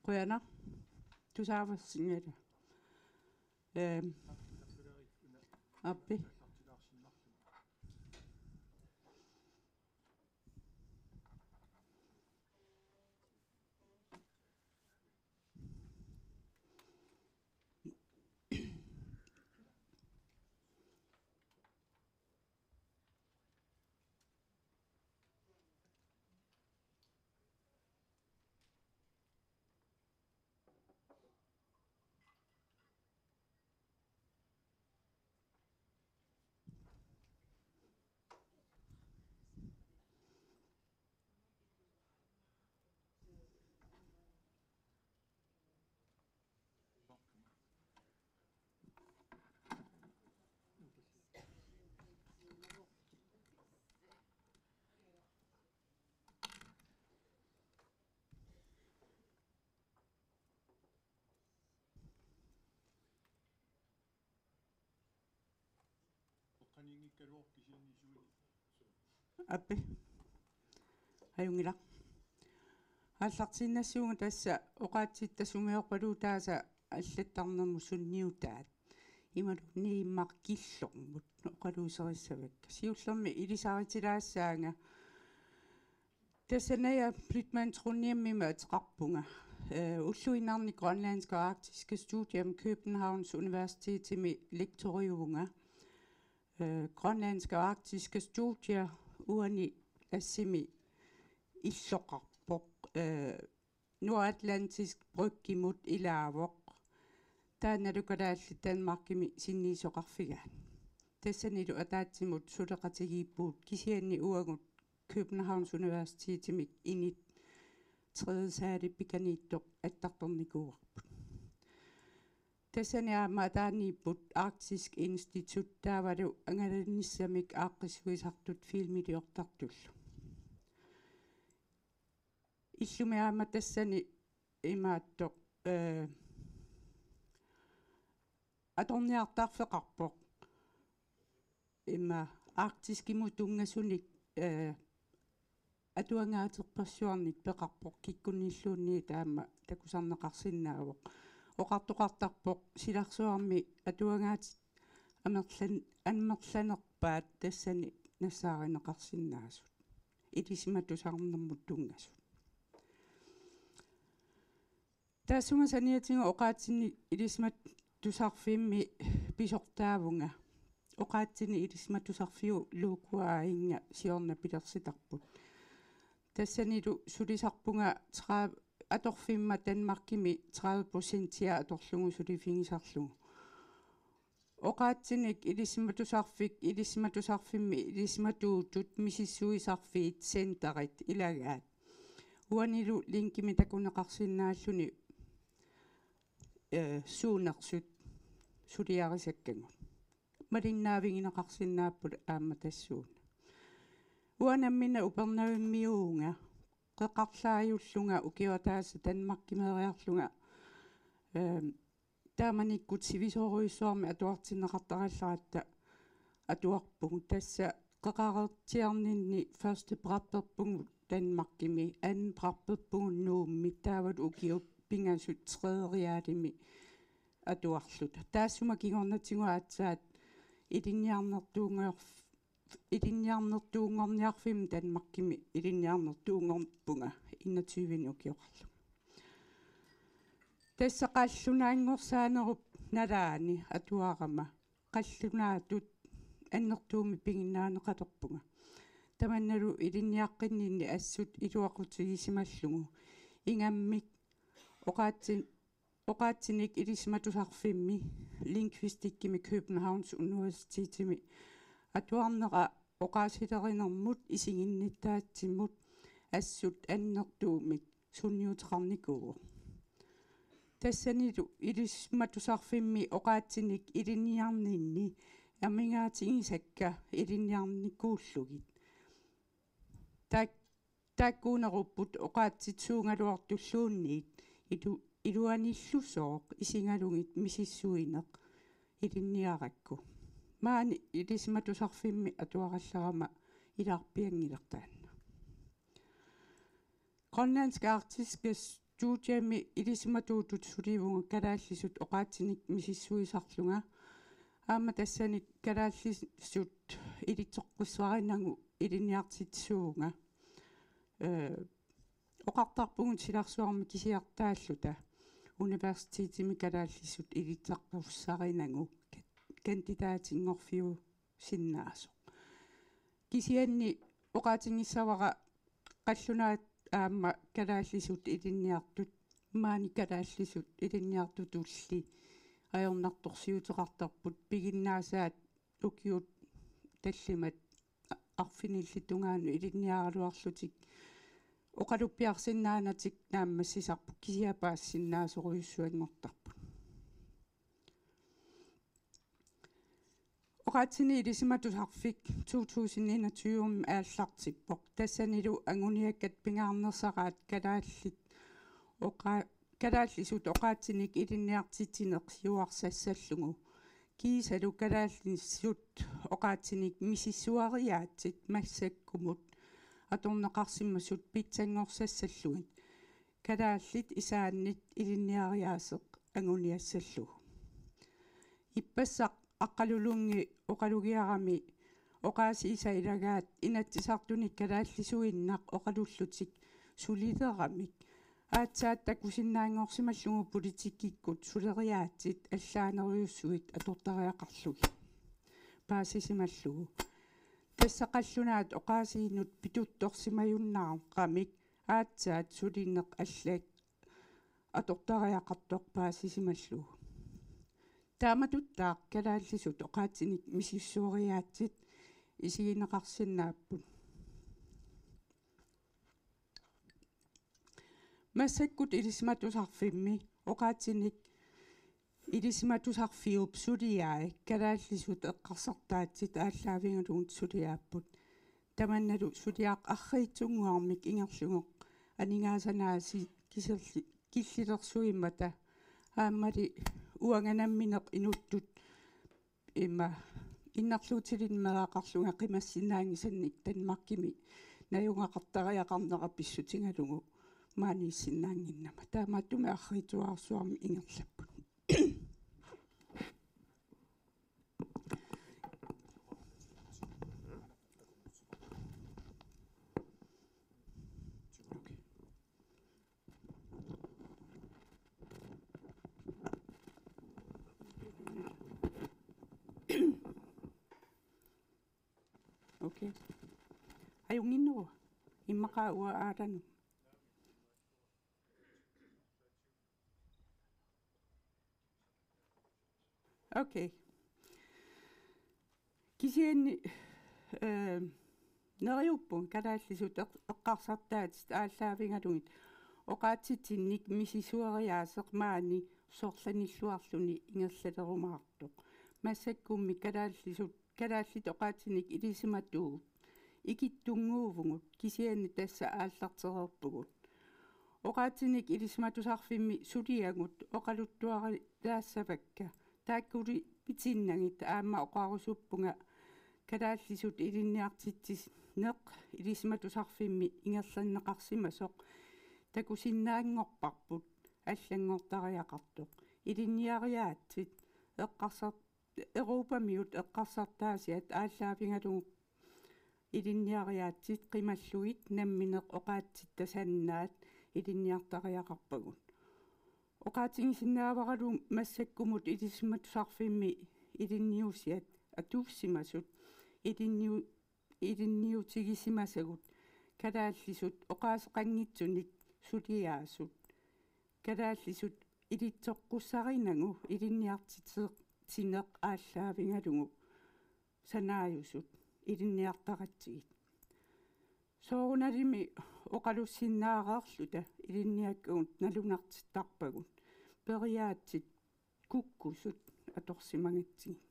Qujanaq. Tusaavarsinngilaq. Ehm. Aappi. Aappi. Ajunngilaq. Aallartiinnassuunga tassa oqaatsitta sumiorpaluutaasa allattarnermut sunniutaat. Imaluunniit immaqa killormut oqaluuserissavakka. Siullermik ilisaritilaassaanga. Tassa Naaja Blüthmann Trondhjemimik ateqarpunga. Eh, ulluinnarni grønlandske og arktiske studier med Københavns Universitetimi lektoriuvunga. Eh, grønlandske og arktiske studier uani assimi illoqarpoq. Eh, Nordatlantisk Bryggimut ilaavoq. Taannalu kalaallit Danmarkimi sinniisoqarfigaat. Tassanilu ataatsimut suleqatigiippugut kisianni uagut Københavns Universitetimik init tredje sali pikaniittoq attartornikuuarput. Tassani aamma ataaniipput Arktisk Institut taavalu angalanissamik aaqqissuisartut filmiliortartullu. Illumi aamma tassani imaattoq, eh, atorniartarfeqarpoq. Ima arktiskimut tunngasunik, eh, atuangaaterpassuarnik peqarpoq, kikkunnilluunniit taama takusarneqarsinnaavoq. Oqartoqartarpoq silarsuarmi atuangaatit amerlan-, amerlanerpaat tassani nassaarineqarsinnaasut. Ilisimatusarnermut tunngasut. Taassuma saniatigut oqaatsinni ilisimatusarfimmi pisortaavunga. Oqaatsini ilisimatusarfiup logoa aajuna siorna pilersitarput. Tassanilu sulisarpunga tredive, atorfimma Danmarkimi tredive procentia atorlugu sulifigisarlugu. Oqaatsinik ilisimatusarfik, ilisimatusarfimmi ilisimatuutut misissuisarfiit centerit ilagaat. Uanilu linkimik takuneqarsinnaalluni, eh, suunersut suliarisakkagut. Malinnaavigineqarsinnaapput aamma tassuuna. Uanga nammineq Upernavimmiuuvunga, qeqarlaajullunga ukioq ataaseq Danmarkimeeriarlunga, ehm, taamanikkut sivisoorujussuarmik atuartinneqartarallaratta atuarpugut. Tassa qeqareertiarninni første prapperpugut Danmarkimi, anden prapperpugut Nuummi, taavalu ukiut pingasut tredje realimi atuarluta. Taassuma kingornatigut aatsaat ilinniarnertuunngorf-, ilinniarnertuunngorniarfimmi Danmarkimi ilinniarnertuunngorpunga enogtyve ukioqarlunga. Tassa qallunaanngorsaanerup nalaani atuarama qallunaatut annertuumik piginnaaneqalerpunga. Tamannalu ilinniaqqinninni assut iluaqutigisimallungu. Ingammik oqaatsin-, oqaatsinik ilisimatusarfimmi lingvistikkimi Københavns Universitetimi atuarnera oqaasilerinermut isiginnittaatsimut assut annertuumik sunniuteqarnikuuvoq. Tassanilu ilisimatusarfimmi oqaatsinik ilinniarninni amigaatigisakka ilinniarnikuullugit. Taak-, taakkuunerupput oqaatsit suugaluartulluunniit ilu-, iluanillusooq isigalugit misissuineq ilinniarakku. Maani ilisimatusarfimmi atuarallarama ilaarpianngilertaanna. Grønlandske Arktiske Studiemi ilisimatuutut sulivunga kalaallisut oqaatsinik misissuisarlunga. Aamma tassani kalaallisut ilitsoqqissaarinagu ilinniartitsisuuvunga. Ee, oqartarpugut silarsuarmi kisiartaalluta universitetimi kalaallisut ilitsoqqussarinagu ka-, kandidaatinngorfiusinnaasoq. Kisianni oqaatigissavara qallunaat aamma kalaallisut ilinniartut, maani kalaallisut ilinniartutulli ajornartorsiuteqartarput piginnaasaat ukiut tallimat a-, arfinillit tungaanut ilinniaraluarlutik oqaluppiarsinnaanatik naammassisarput kisianni paasisinnaasorujussuanngortarput. Oqaatsini ilisimatusarfik to tusind enogtyve aallartippoq. Tassanilu anguniakkat pingaarnersaraat kalaallit oqa-, kalaallisut oqaatsinik ilinniartitsineq siuarsassallugu. Kiisalu kalaallisut oqaatsinik misissueriaatsit massakkumut atorneqarsimasut pitsanngorsassallugu. Kalaallit isaannit ilinniariaaseq anguniassallugu. Ippassaq Aqqaluk Lundip oqalugiarami oqaasiisa ilagaat Inatsisartuni kalaallisuinnaq oqalullutik sulileramik aatsaat takusinnaanngorsimallugu politikkikkut suleriaatsit allaanerujussuit atortariaqarlugit paasisimallugu. Tassa qallunaat oqaasiinut pituttorsimajunnaarami aatsaat sulineq allaat atortariaqartoq paasisimallugu. Taamatuttaaq kalaallisut oqaatsinik misissueriaatsit isigineqarsinnaapput. Massakkut ilisimatusarfimmi oqaatsinik ilisimatusarfiup suliai kalaallisut eqqarsartaatsit aallaavigalugit suliaapput. Tamannalu suliaq arriitsunnguarmik ingerlavoq aningaasanaasit kiserli-, killilersuimmata aammali uanga nammineq inuttut ima innarluutilimmeraaqarlunga qimassinnaanngisannik Danmarkimi najugaqartariaqarnera pissutigalugu maaniissinnaannginnama. Taamaattumik arriitsuararsuarmik ingerlapput. Okay. Ajunnginneruvoq. Immaqa uanga aatanut. Okay. Kisianni, eh, neriuppunga kalaallisut eq-, eqqarsartaatsit aallaavigalugit oqaatsitsinnik misissueriaaseq maani sorlanilluarluni ingerlalerumaartoq. Massakkummi kalaallisut, kalaallit oqaatsinik ilisimatuut ikittunnguuvugut, kisianni tassa aallartereerpugut. Oqaatsinik ilisimatusarfimmi suliagut oqaluttuarilaassavakka. Taakkuli pitinnagit aamma oqarusuppunga kalaallisut ilinniartitsineq ilisimatusarfimmi ingerlanneqarsimasoq takusinnaanngorparput allanngortariaqartoq. Ilinniariaatsit eqqarsart-, Europamiut eqqarsartaasiat aallaavigalugu ilinniariaatsit qimallugit nammineq oqaatsitta sannaat ilinniartariaqarpagut. Oqaatigisinnaavaralu massakkumut ilisimatusarfimmi ilinniusiat atuussimasut ilinniu- ilinniutigisimasagut kalaallisut oqaaseqanngitsunik suliaasut. Kalaallisut ilitsoqqussarinagu ilinniartitsineq aallaavigalugu sanaajusut ilinniartaratsigit. Soorunalimi oqalussinnaareerluta ilinniakkagut nalunartittarpagut periaatsit kukkusut atorsimagatsigit.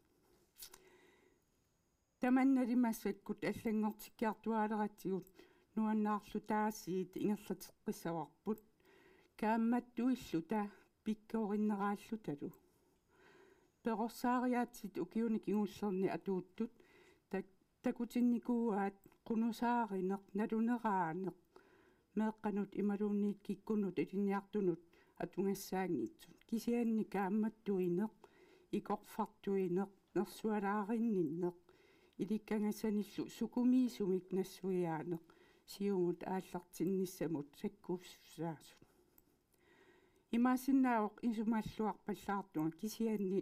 Tamannali massakkut allanngortikkiartuaaleratsigut nuannaarlutaasiit ingerlateqqissavarput kaammattuilluta pikkorinneraalluta. Perorsaariaatsit ukiuni kingullerni atuuttut tak- takutinnikuuaat qunusaarineq naluneraaneq meeqqanut imaluunniit kikkunnut ilinniartunut atugassaanngitsut, kisianni kaammattuineq, ikorfartuineq, nersualaarinninneq ilikkagassanillu sukumiisumik nassuiaaneq siumut aallartinnissamut sakkuussaasut. Imaassinnaavoq isumalluarpallaartunga, kisianni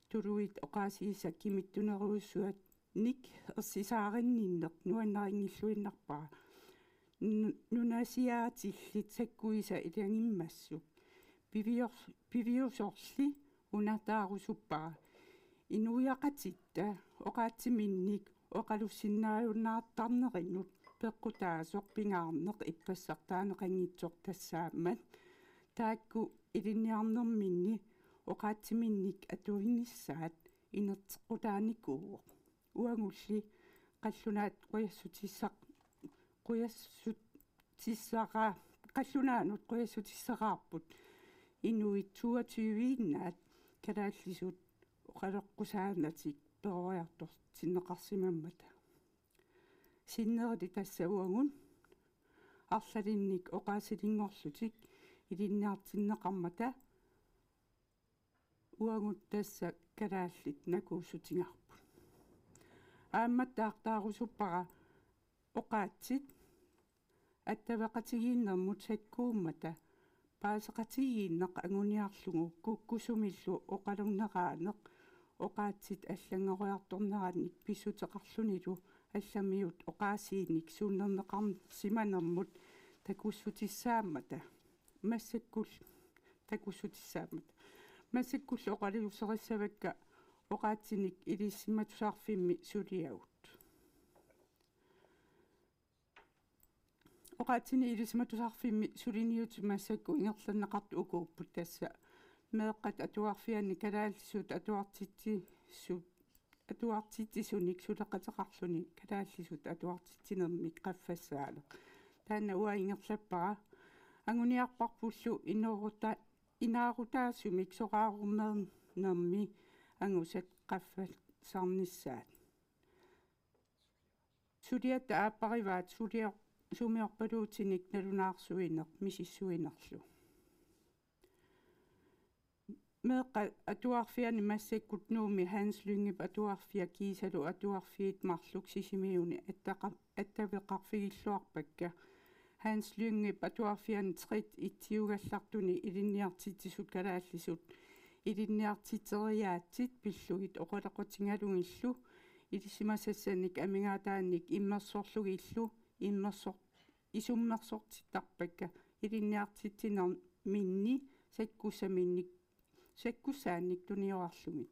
tuluit oqaasiisa kimittunerujussuannik ersisaarinninneq nuannarinngilluinnarpara. Nu- nunasiaatillit sakkuisa ilagimmassuk pivior- piviusorli unataarusuppara. Inuiaqatitta oqaatsiminnik oqalussinnaajunnaartarnerinut peqqutaasoq pingaarneq ippassartaaneqanngitsoq tassaammat taakku ilinniarnerminni oqaatsiminnik atuinissaat inerteqqutaanikuuvoq. Uagulli qallunaat qujassutissaq- qujassutissara- qallunaanut qujassutissaraarput inuit toogtyve-innaat kalaallisut oqaloqqusaannatik peroriartortinneqarsimammata. Sinneri tassa uagut arlalinnik oqaasilinngorlutik ilinniartinneqarmata uagut tassa kalaallit nakuussutigaarput. Aamma taartaarusuppara oqaatsit attaveqatigiinnermut sakkuummata paaseqatigiinneq anguniarlugu kukkusumillu oqalunneraaneq oqaatsit allanngoriartornerannik pissuteqarlunilu allamiut oqaasiinik suunnerneqarsimanermut takussutissaammata. Massakkut takussutissaammata. Massakkullu oqaluuserissavakka oqaatsinik ilisimatusarfimmi suliagut. Oqaatsinik ilisimatusarfimmi suliniutit massakkut ingerlanneqartut ukuupput tassa: meeqqat atuarfianni kalaallisut atuartitsisu- atuartitsisunik suleqateqarluni kalaallisut atuartitsinermik qaffassaaneq. Taanna uanga ingerlappara. Anguniarparpullu inooruta- inaarutaasumik soraarummeernermi angusat qaffassarnissaat. Suliatta aapparivaat sulior- sumiorpaluutinik nalunaarsuineq misissuinerlu. Meeqqat atuarfianni massakkut Nuummi Hans Lyngep atuarfia kiisalu atuarfiit marluk Sisimiuni attaqa- attaveqarfigilluarpakka. Hans Lyngep atuarfiani Trit Ittiugallartuni ilinniartitsisut kalaallisut ilinniartitseriaatsit pillugit oqaloqatigalugillu ilisimasassanik amigaataannik immersorlugillu immersor- isummersortittarpakka ilinniartitsinerminni sakkussaminnik sakkussaannik tuniorarlugit.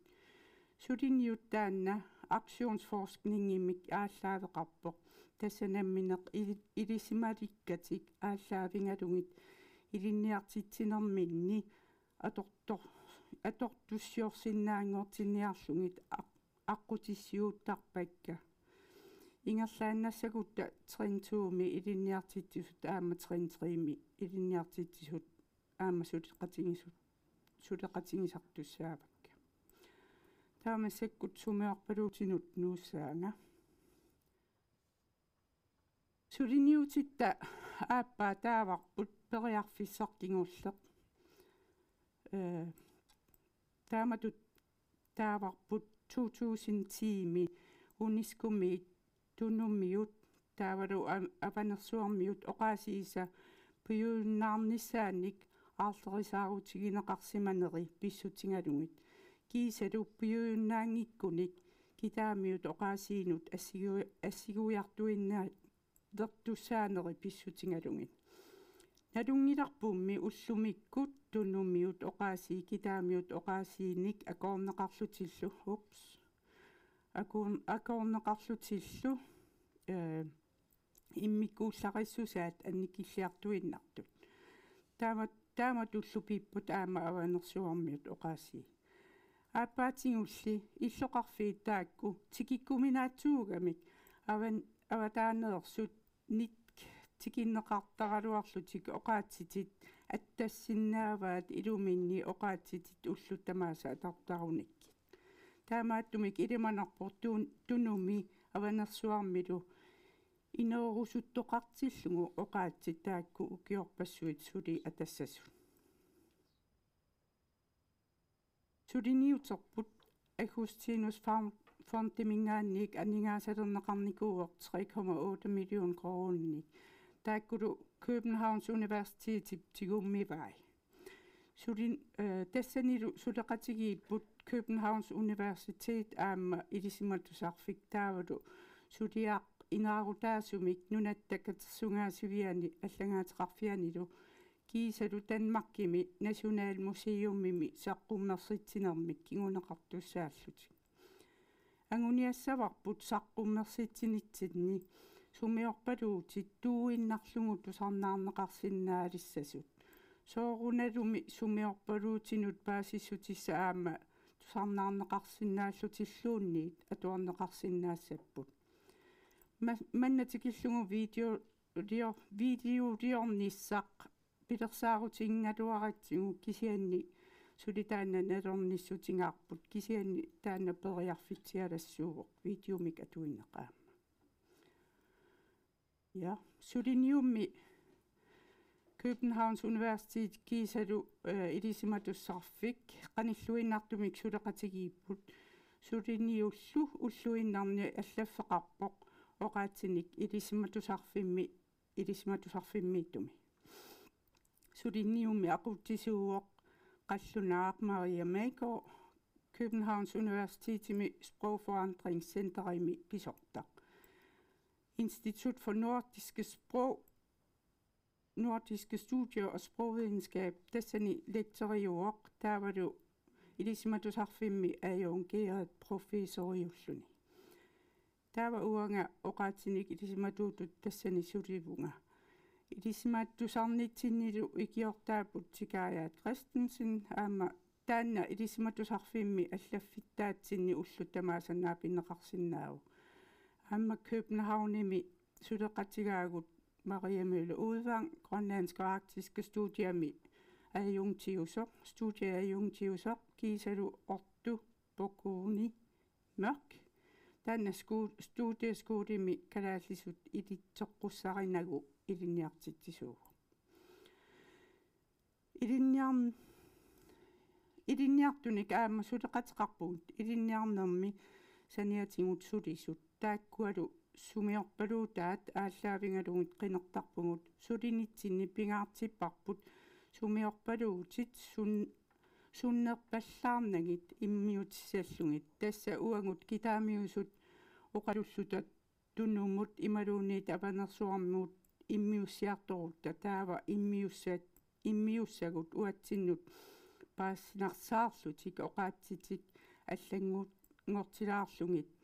Suliniut taanna aktionsforskningimik aallaaveqarpoq, tassa nammineq ili- ilisilimalikkatik aallaavigalugit ilinniartitsinerminni atortor- atortussiorsinnaanngortinniarlugit aq- aqqutissiuuttarpakka. Ingerlaannassagutta trin to-mi ilinniartitsisut aamma trin tre-mi ilinniartitsisut aamma suleqatigisut- suleqatigisartussaavakka. Taava massakkut sumiorpaluutinut nuussaanga. Suliniutitta aappaa taavarput periarfissaq kingulleq. Ee, taamatut taavarput to tusind ti-mi UNESCO-miit Tunumiut taavalu a- Avanersuarmiut oqaasiisa pujunnaarnissaannik aarlerisaarutigineqarsimaneri pissutigalugit. kiisalu piujunnaanngikkunik kitaamiut oqaasiinut assigu-, assiguiartuinnalertussaaneri pissutigalugit. Nalunngilarpummi ullumikkut tunumiut oqaasii kitaamiut oqaasiinik akoorneqarlutillu, ups, akoor-, akoorneqarlutillu, eh, immikkuullarissusaat annikilliartuinnartut. Taama-, taamatullu pipput aamma Avanersuarmiut oqaasii. Aappaatigulli illoqarfiit taakku tikikkuminaatsuugamik avan-, avataaneersut nit tikinneqartaraluarlutik oqaatsitit attassinnaavaat iluminni oqaatsitit ullut tamaasa atortarunikkit. Taamaattumik ilimanarpoq tun-, tunumi Avanersuarmilu ineerusuttoqartillugu oqaatsit taakku ukiorpassuit suli atassasut. Suliniuterput Augustinus Fond-, Fondiminngaanniit aningaasalerneqarnikuuvoq tre komma otte million koruuninik. Taakkulu Københavns Universitetip tigummivai. Sulin-, eh, tassanilu suleqatigiipput Københavns Universitet aamma Ilisimatusarfik taavalu suliaq inaarutaasumik Nunatta Katersugaasiviani allangaateqarfianilu kiisalu Danmarkimi Nationalmuseumimi saqqummersitsinermik kinguneqartussaallutik. Anguniassavarput saqqummersitsinitsinni sumiorpaluutit tuuinnarlugu tusarnaarneqarsinnaalissasut. Soorunalumi sumiorpaluutinut paasissutissat aamma tusarnaarneqarsinnaallutilluunniit atuarneqarsinnaassapput. Ma-, manna tikillugu video-, lio-, videoliornissaq pilersaarutigigaluaratsigu kisianni suli taanna nalornissutigaarput, kisianni taanna periarfitsialassuuvoq videomik atuineq aamma. Ja, suliniummi Københavns Universitet kiisalu, eh, Ilisimatusarfik qanilluinnartumik suleqatigiipput. Suliniullu ulluinnarni allaffeqarpoq oqaatsinik Ilisimatusarfimmi, Ilisimatusarfimmiittumi. Suliniummi aqutsisuuvoq qallunaaq Maria Megaard, Københavns Universitetimi sprogforandringscenterimi pisortaq. Institut for Nordiske Sprog, Nordiske Studier og Sprogvidenskab, tassani lektoriuvoq taavalu Ilisimatusarfimmi adjungeret professoriulluni. Taava uanga oqaatsinik ilisimatuutut tassani sulivunga. Ilisimatusarnitsinnilu ikiortaapput Tikaajaat Christensen aamma taanna Ilisimatusarfimmi allaffittaatsinni ullut tamaasa naapinneqarsinnaavoq. Aamma Københavnimi suleqatigaagut Maria Møller Udvang, Grønlandske og Arktiske Studiami adjungtiusoq, studieadjungtiusoq, kiisalu Otto Bokuni Mørk. Taanna sku-, studieskolimi kalaallisut ilitsoqqussarinagu ilinniartitsisuuvoq. Ilinniarn-, ilinniartunik aamma suleqateqarpugut ilinniarnermi saniatigut sulisut. Taakkualu sumiorpaluutaat aallaavigalugit qinertarpugut. Sulinitsinni pingaartipparput sumiorpaluutit sun-, sunnerpallaarnagit immiutissallugit. Tassa uagut kitaamiusut oqalulluta Tunumut imaluunniit Avanersuarmut immiussiartorutta taava immiussat-, immiussagut uatsinnut paasinarsarlutik oqaatsitik allanngortilaarlugit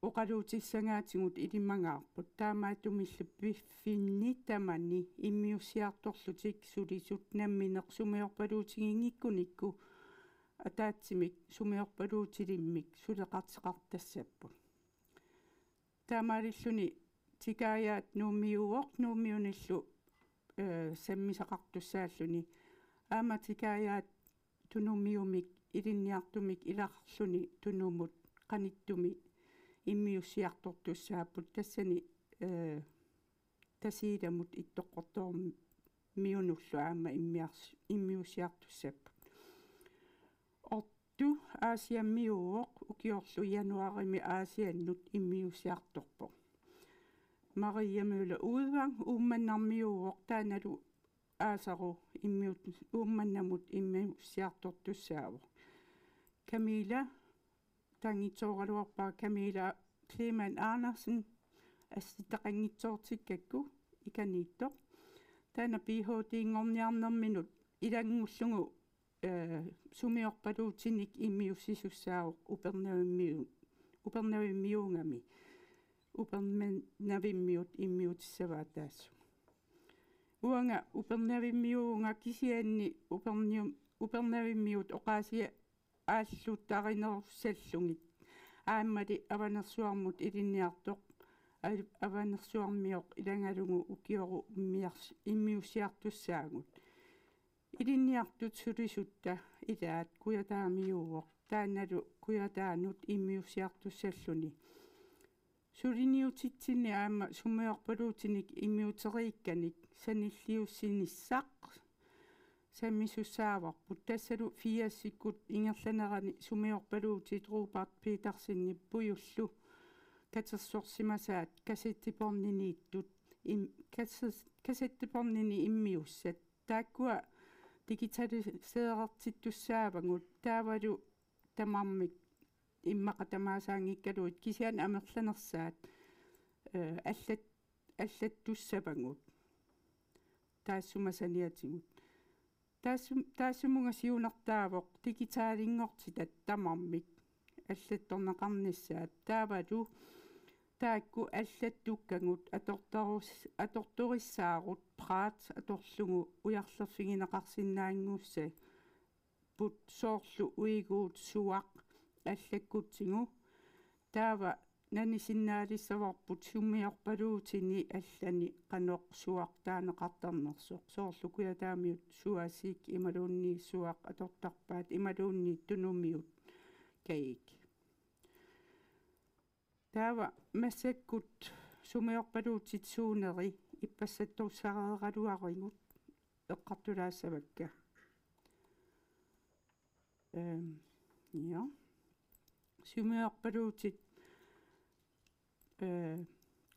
oqaluutissagaatigut ilimagaarput. Taamaattumillu piffinni tamani immiussiartorlutik sulisut nammineq sumiorpaluutiginngikkunikku ataatsimik sumiorpaluutilimmik suleqateqartassapput. Taamaalilluni Tikaajaat Nuummiuuvoq, Nuummiunillu, eh, sammisaqartussaalluni. Aamma Tikaajaat Tunumiumik ilinniartumik ilaqarluni Tunumut qanittumi immiussiartortussaapput, tassani, eh, Tasiilamut Ittoqqortoormiunullu aamma immiars-, immiussiartussapput. Otto Aasiammiuuvoq, ukiorlu januaarimi Aasiannut immiussiartorpoq. Maria Møller Udvang Uummannarmiuuvoq, taannalu aasaru immiut-, Uummannamut immiussiartortussaavoq. Camilla, taanngitsooraluarpara Camilla Kleemann Andersen, assitaqanngitsoortikkakku, ikaniittoq. Taanna P H D-nngorniarnerminut ilanngullugu, eh, sumiorpaluutinik immiussisussaavoq Upernavimmiu-, Upernavimmiuugami. Upernavimmiut immiutissavaat taassuma. Uanga Upernavimmiuuvunga, kisianni Uperniu-, Upernavimmiut oqaasii aalluttarinerussallugit. Aammali Avanersuarmut ilinniartoq, al-, Avanersuarmioq ilagalugu ukioru immiars-, immiussiartussaagut. Ilinniartut sulisutta ilaat Kujataamiuuvoq, taannalu Kujataanut immiussiartussalluni. Suliniutitsinni aamma sumiorpaluutinik immiuteriikkanik sanilliussinissaq sammisussaavarput. Tassalu firsikkut ingerlanerani sumiorpaluutit Robert Petersenip Pujullu katersorsimasaat kassettibåndiniittut im-, kasse-, kassettibåndini immiussat. Taakkua digitaliseerertittussaavagut, taavalu tamarmik immaqa tamaasaanngikkaluit, kisianni amerlanersaat, eh, allat-, allattussavagut taassuma saniatigut. Taassum-, taassumunga siunertaavoq digitalinngortitat tamarmik allattorneqarnissaat, taavalu taakku allattukkagut atortorus-, atortorissaarut Bræt atorlugu ujarlerfigineqarsinnaanngussaapput, soorlu uiguut suaq allakkutsigu. Taava nanisinnaalissavarput sumiorpaluutini allani qanoq suaq taaneqartarnersoq. Soorlu Kujataamiut Suasik imaluunniit suaq atortarpaat imaluunniit Tunumiut Kajik. Taava massakkut sumiorpaluutit suuneri ippassattussareeraluarigut eqqartulaassavakka. Ehm, ja. Sumiorpaluutit, eh,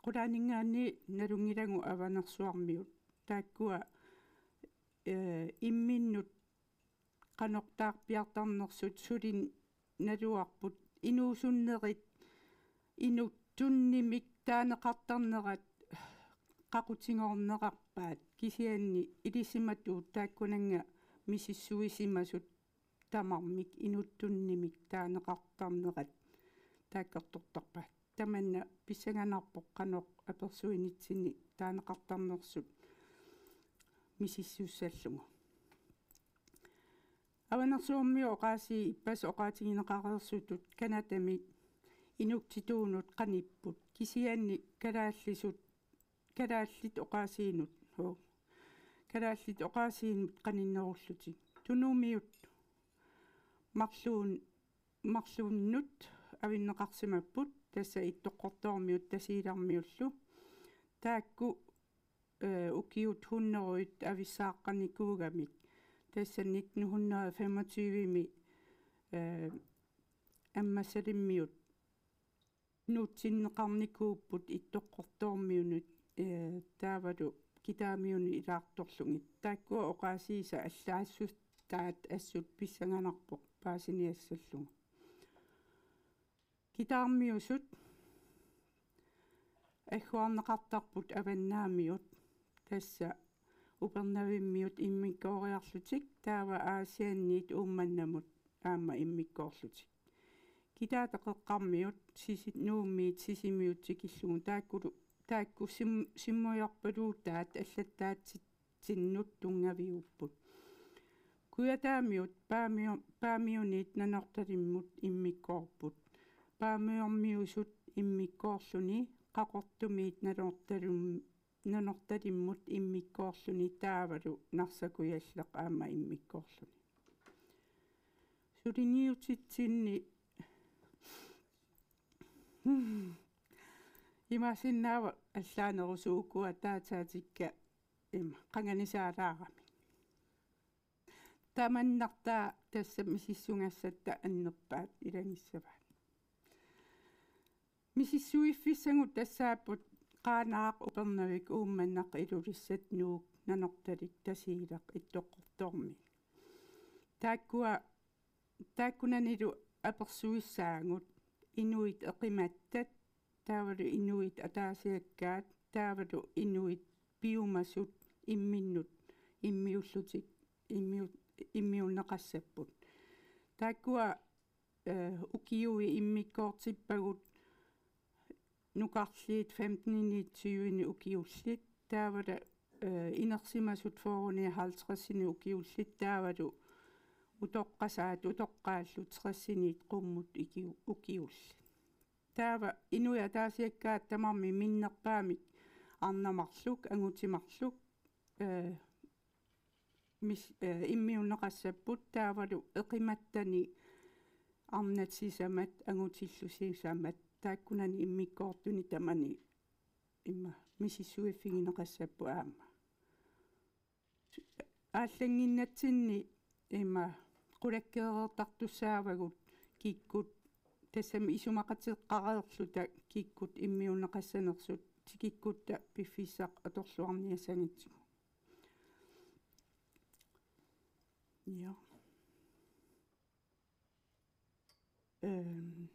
qulaaninngaanniit nalunngilagut Avanersuarmiut. Taakkua, eh, imminnut qanoq taarpiartarnersut suli naluarput, inuusunnerit inuttunnimik taaneqartarnerat qaqutigoorneqarpaat, kisianni ilisimatuut taakkunannga misissuisimasut tamarmik inuttunnimik taaneqartarnerat taakkartortarpaat. Tamanna pissanganarpoq qanoq apersuinitsinni taaneqartarnersut misissussallugu. Avanersuarmiut oqaasii ippassaq oqaatigineqareersutut Canadami inuktituunut qanipput, kisianni kalaallisut, kalaallit oqaasiinut, hoo, kalaallit oqaasiinut qaninnerullutik. Tunumiut marluun-, marluunnut avinneqarsimapput, tassa Ittoqqortoormiut Tasiilarmiullu. Taakku, eh, ukiut hunnoruit avissaaqqanikuugamik. Tassa nitten hundrede og femogtyve-mi, eh, Ammassalimmiut nuutsinneqarnikuupput Ittoqqortoormiunut, eh, taavalu Kitaamiunut ilaartorlugit. Taakkua oqaasiisa allaassuttaat assut pissanganarpoq paasiniassallugu. Kitaarmiusut agguarneqartarput Avannaamiut, tassa Upernavimmiut immikkooriarlutik, taava Aasianniit Uummannamut aamma immikkoorlutik. Kitaata qeqqarmiut Sisi-, Nuummiit Sisimiut tikillugu, taakkulu, taakku sim-, simmujorpaluutaat allattaatsinnut tunngaviupput. Kujataamiut Paamio-, Paamiuniit Nanortalimmut immikkoorput. Paamiormiusut immikkoorluni, Qaqortumiit Nanortalim-, Nanortalimmut immikkoorluni taavalu Narsaq Kujallaq aamma immikkoorluni. Suliniutitsinni imaassinnaavoq allaanerusut ukua datatsikka ima qanganisaalaarami. Tamannartaa tassa misissugassatta annerpaat ilagissavaat. Misissuiffissagut tassaapput Qaanaaq, Upernavik, Uummannaq, Ilulissat, Nuuk, Nanortalik, Tasiilaq, Ittoqqortoormiit. Taakkua, taakkunanilu apersuissaagut inuit eqimattat, taavalu inuit ataasiakkaat, taavalu inuit piumasut imminnut immiullutik, immiu-, immiunneqassapput. Taakkua, eh, ukiui immikkoortippagut nukarliit femteninik tyvenik ukiullit, taavalu, eh, inersimasut fyrrenik halvtredsinik ukiullit, taavalu utoqqasaat utoqqaallu tresiniit qummut ikiu-, ukiullit. Taava inuit ataasiakkaat tamarmik minnerpaamik arnat marluk, angutit marluk, eh, mis-, eh, immiunneqassapput, taavalu eqimattani arnat sisamat, angutillu sisamat, taakkunani immikkoortuni tamani imma misissuiffigineqassapput aamma. Aallannginnatsinni imma qulakkeereertartussaavagut kikkut, tassami isumaqateqqareerluta kikkut immiunneqassanersut, tikikkutta piffissaq atorluarniassagitsigu. Ja. Øhm.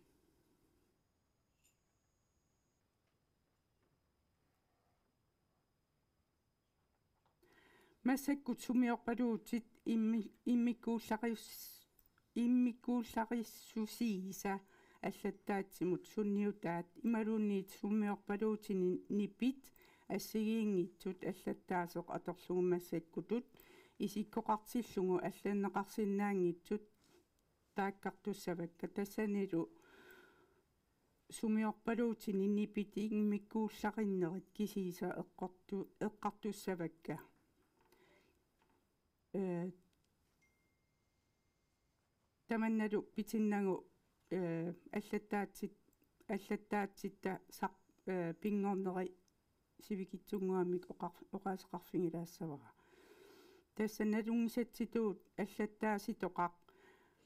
Massakkut sumiorpaluutit immi-, immikkuullaris-, immikkuullarissusiisa allattaatsimut sunniutaat imaluunniit sumiorpaluutini nipit assigiinngitsut allattaaseq atorlugu massakkutut isikkoqartillugu allanneqarsinnaanngitsut taakkartussavakka, tassanilu sumiorpaluutini nipit immikkuullarinnerit kisiisa eqqortu-, eqqartussavakka. Ee, tamannalu pitinnagu, ee, allattaatsit-, allattaatsitta saq-, ee, pinngorneri sivikitsunnguamik oqar-, oqaaseqarfigilaassavara. Tassa nalunngisatsitut allattaasitoqaq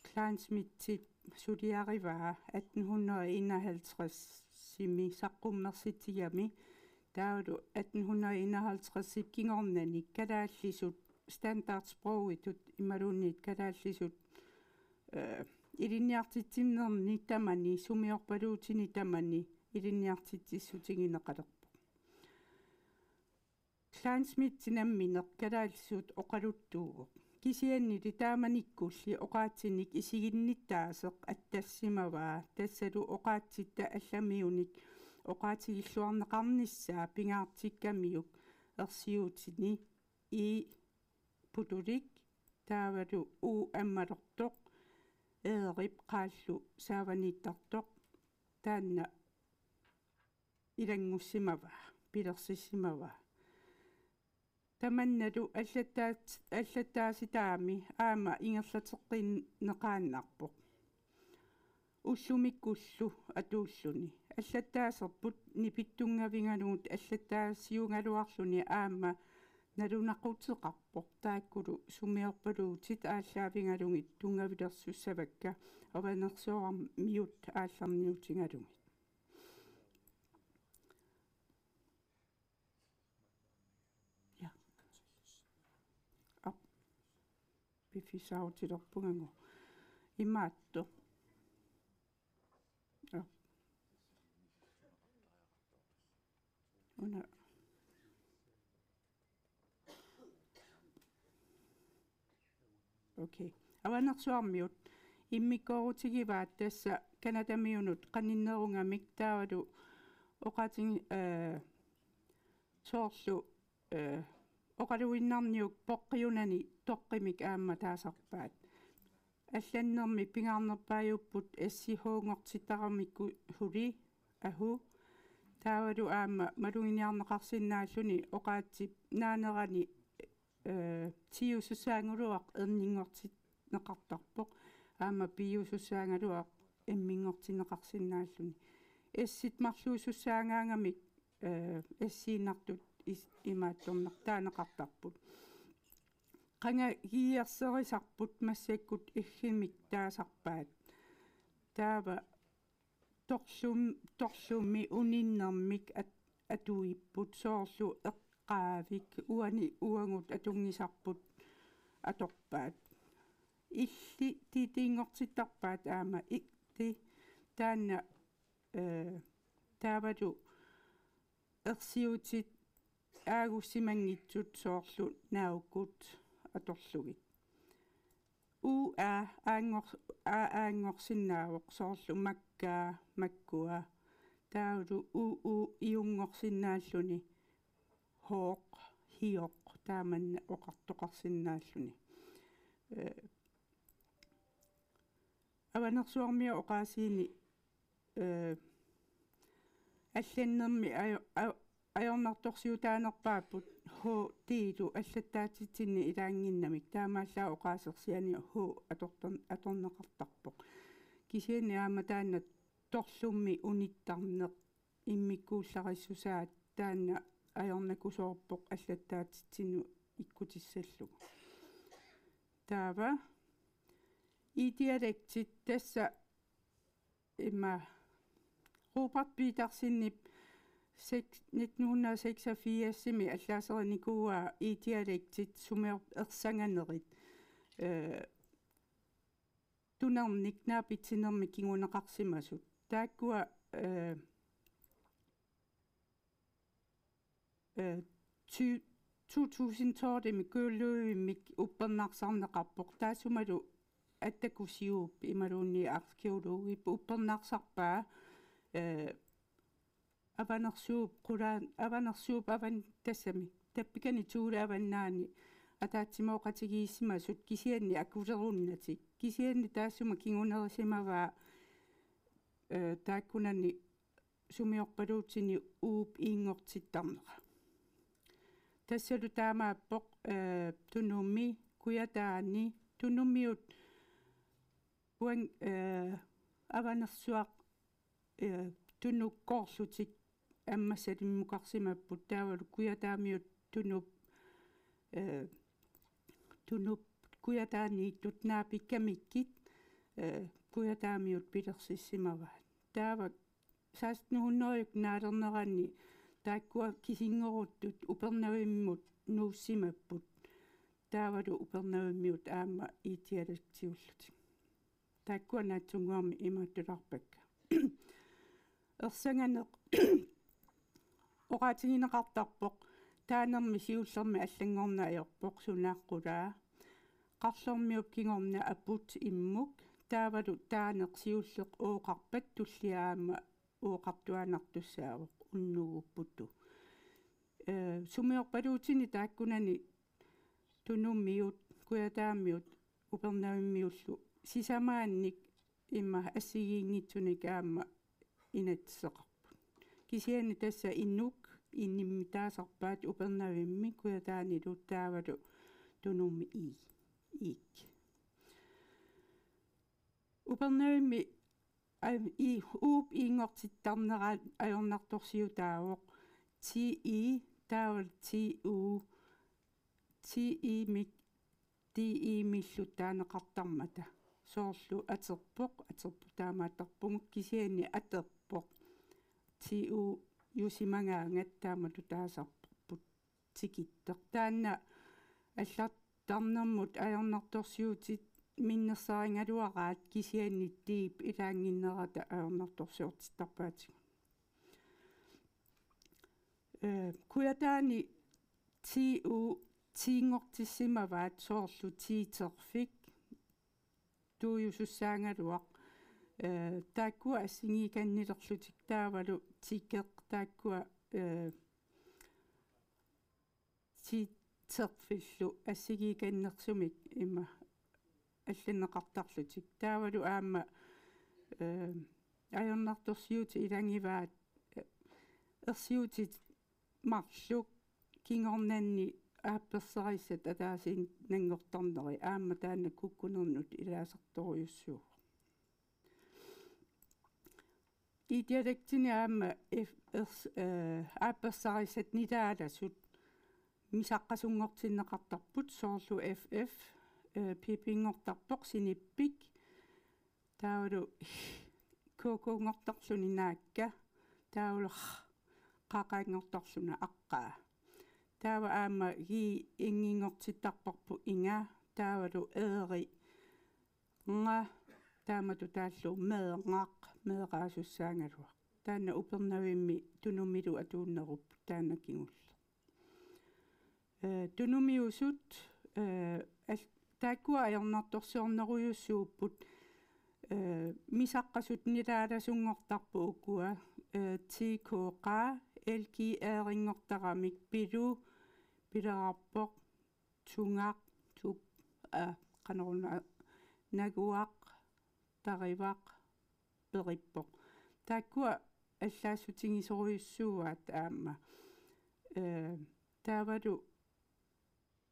Kleinschmidtip suliarivaa atten hundrede enoghalvtredsimi saqqummersitsigami, taavalu atten hundrede enoghalvtredsip kingornani kalaallisut standardsprogitut imaluunniit kalaallisut, eh, ilinniartitsinnerni tamani, sumiorpaluutini tamani ilinniartitsissutigineqalerpoq. Kleinschmidti nammineq kalaallisut oqaluttuuvoq. Kisiannili taamanikkulli oqaatsinik isiginnittaaseq attassimavaa, tassalu oqaatsitta allamiunik oqaatigilluarneqarnissaa pingaartikkamiuk ersiutini i putulik, taavalu u ammalortoq, eerip qaallu saavaniittartoq, taanna ilanngussimavaa, pilersissimavaa. Tamannalu allattaat-, allattaasitaami aamma ingerlateqqinneqaannarpoq. Ullumikkullu atuulluni. Allattaaserput nipit tunngavigalugit allattaasiugaluarluni aamma nalunaquteqarpoq, taakkulu sumiorpaluutit aallaavigalugit tunngavilersussavakka Avanersuarmiut aallarniutigalugit. Ja. Ap-, piffissaarutilerpungagu. Imaattoq. Ap-. Una. Okay. Avanersuarmiut immikkoorutigivaat tassa Canadamiunut qaninnerugamik, taavalu oqaatig-, eh, soorlu, eh, oqaluinnarniuk poqqiunani toqqimik aamma taasarpaat. Allannermi pingaarnerpaajupput S C H-nngortittaramikku huli, ahu. Taavalu aamma maluginiarneqarsinnaalluni oqaatsip naanerani, eh, T-usussaagaluaq N-inngortinneqartarpoq. Aamma P-usussaagaluaq M-inngortinneqarsinnaalluni. S-it marluusussaagaagamik, eh, S-iinnartut is-, imaattorneq taaneqartarput. Qanga kiiarserisarput massakkut F-imik taasarpaat. Taava torlum-, torlummi uninnermik at-, atuipput soorlu eq-, qaavik, uani uagut atunngisarput atorpaat. Illit tiitiinngortittarpaat aamma itti taanna, eh, taavalu ersiutit aagussimanngitsut soorlu naakut atorlugit. U, a, aanngor-, a, aanngorsinnaavoq soorlu makkaa, makkua. Taavalu u, u, iunngorsinnaalluni. Hooq, hioq, taamanna oqartoqarsinnaalluni. Eh, Avanersuarmiut oqaasiini, eh, allannermi ajo-, a-, ajornartorsiutaanerpaapput H D-lu allattaatitsinni ilaannginnamik, taamaallaat oqaasersiani H atortar-, atorneqartarpoq. Kisianni aamma taanna torlummi unittarneq immikkuullarissusaat taanna ajornakusoorpoq allattaatitsinnut ikkutissallugu. Taava i-dialektit tassa ima Robert Petersenip seks-, nitten hundrede og seksogfirsimi allaaserinikuuaa i-dialektit sumior-, ersanganerit, eh, tunernik naapitsinermik kinguneqarsimasut. Taakkua, eh, eh, ty-, to tusind tolvimi Kujallerujummik uppernarsarneqarpoq. Taassumalu Attakusiuup imaluunniit arkæologip uppernarsarpaa, eh, Avanersuup qulaan, Avanersuup avan-, tassami, Tappikani Tuule Avannaani ataatsimooqatigiissimasut kisianni akulerunnatik. Kisianni taassuma kingunerisimavaa, eh, taakkunani sumiorpaluutini uup iinngortittarnera. Tassalu taamaappoq, eh, Tunumi, Kujataani, Tunumiut uan-, eh, Avanersuaq, eh, Tunukkoorlutik ammassalimmukasimapput, taavalu Kujataamiut Tunup, eh, Tunup Kujataaniittut naapikkamikkit, eh, Kujataamiut pilersissimavaat. Taava seksten hundrede naalerneranni taakkua kisinngorutut Upernavimmut nuussimapput. Taavalu Upernavimmiut aamma i-dialektiullutik. Taakkua naatsunnguamik imaattularpakka. Ersanganeq oqaatigineqartarpoq, taanermi siullermi allanngorneq ajorpoq, sunaana qulaa. Qarlormiup kingorna aput immuk, taavalu taaneq siulleq ooqarpat tullia aamma ooqartuaannartussaavoq, unnuguupput. Eh, sumiorpaluutini taakkunani Tunumiut, Kujataamiut, Upernavimmiullu sisamaannik ima assigiinngitsunik aamma inatsiseqarput. Kisianni tassa inuk inimmik taasarpaat Upernavimmi Kujataanilu taavalu Tunumi i-, iik. Upernavimmi, ai, i-, uup iinngortittarnera ajornartorsiutaavoq T I, taavalu T U, T I-mik, T I-millu taaneqartarmata. Soorlu aterpoq, aterpoq taamaattarpugut, kisianni aterpoq. T U-jusimagaangat taamatut taasarparput tikittoq. Taanna allattarnermut ajornartorsiutit minnersarigaluaraat, kisianni T-p ilaannginnerata ajornartorsiortittarpaatigut. Eh, Kujataani T U T-nngortissimavaat, soorlu T-terfik, tuujusussaagaluaq. Eh, taakkua assigiikannilerlutik, taavalu T-keq, taakkua, eh, T-terfillu assigiikannersumik ima allanneqartarlutik. Taavalu aamma, eh, ajornartorsiutit ilagivaat, eh, ersiutit marluk kingornanni aapperserissat ataasiinnanngortarneri, aamma taanna kukkunernut ilaasartorujussuuvoq. I-dialektini aamma F-, ers-, eh, aappersarissat nilaalasut misaqqasunngortinneqartarput, soorlu F F, eh, P-p-nngortarpoq, sinippik, taavalu K-k-nngortarluni, naakka, taavalu Q-q-nngortarluni, aqqaa. Taava aamma G-inngortittarparput inga, taavalu eeri nga, taamatut taallugu meerngaq, meeraasussaagaluaq. Taanna Upernavimmi Tunumilu atuunnerup taanna kingulleq. Eh, tunumiusut, eh, al-, taakkua ajornartorsiornerujussuupput, eh, misaqqasut nilaalasunngortarput ukua, eh, T K Q, L G R-inngortaramik pilu, pilerarpoq, tungaq, tup-, eh, qanoruna, naguaq, tarivaq, perippoq. Taakkua allaassutigisorujussuuaat aamma. Eh, taavalu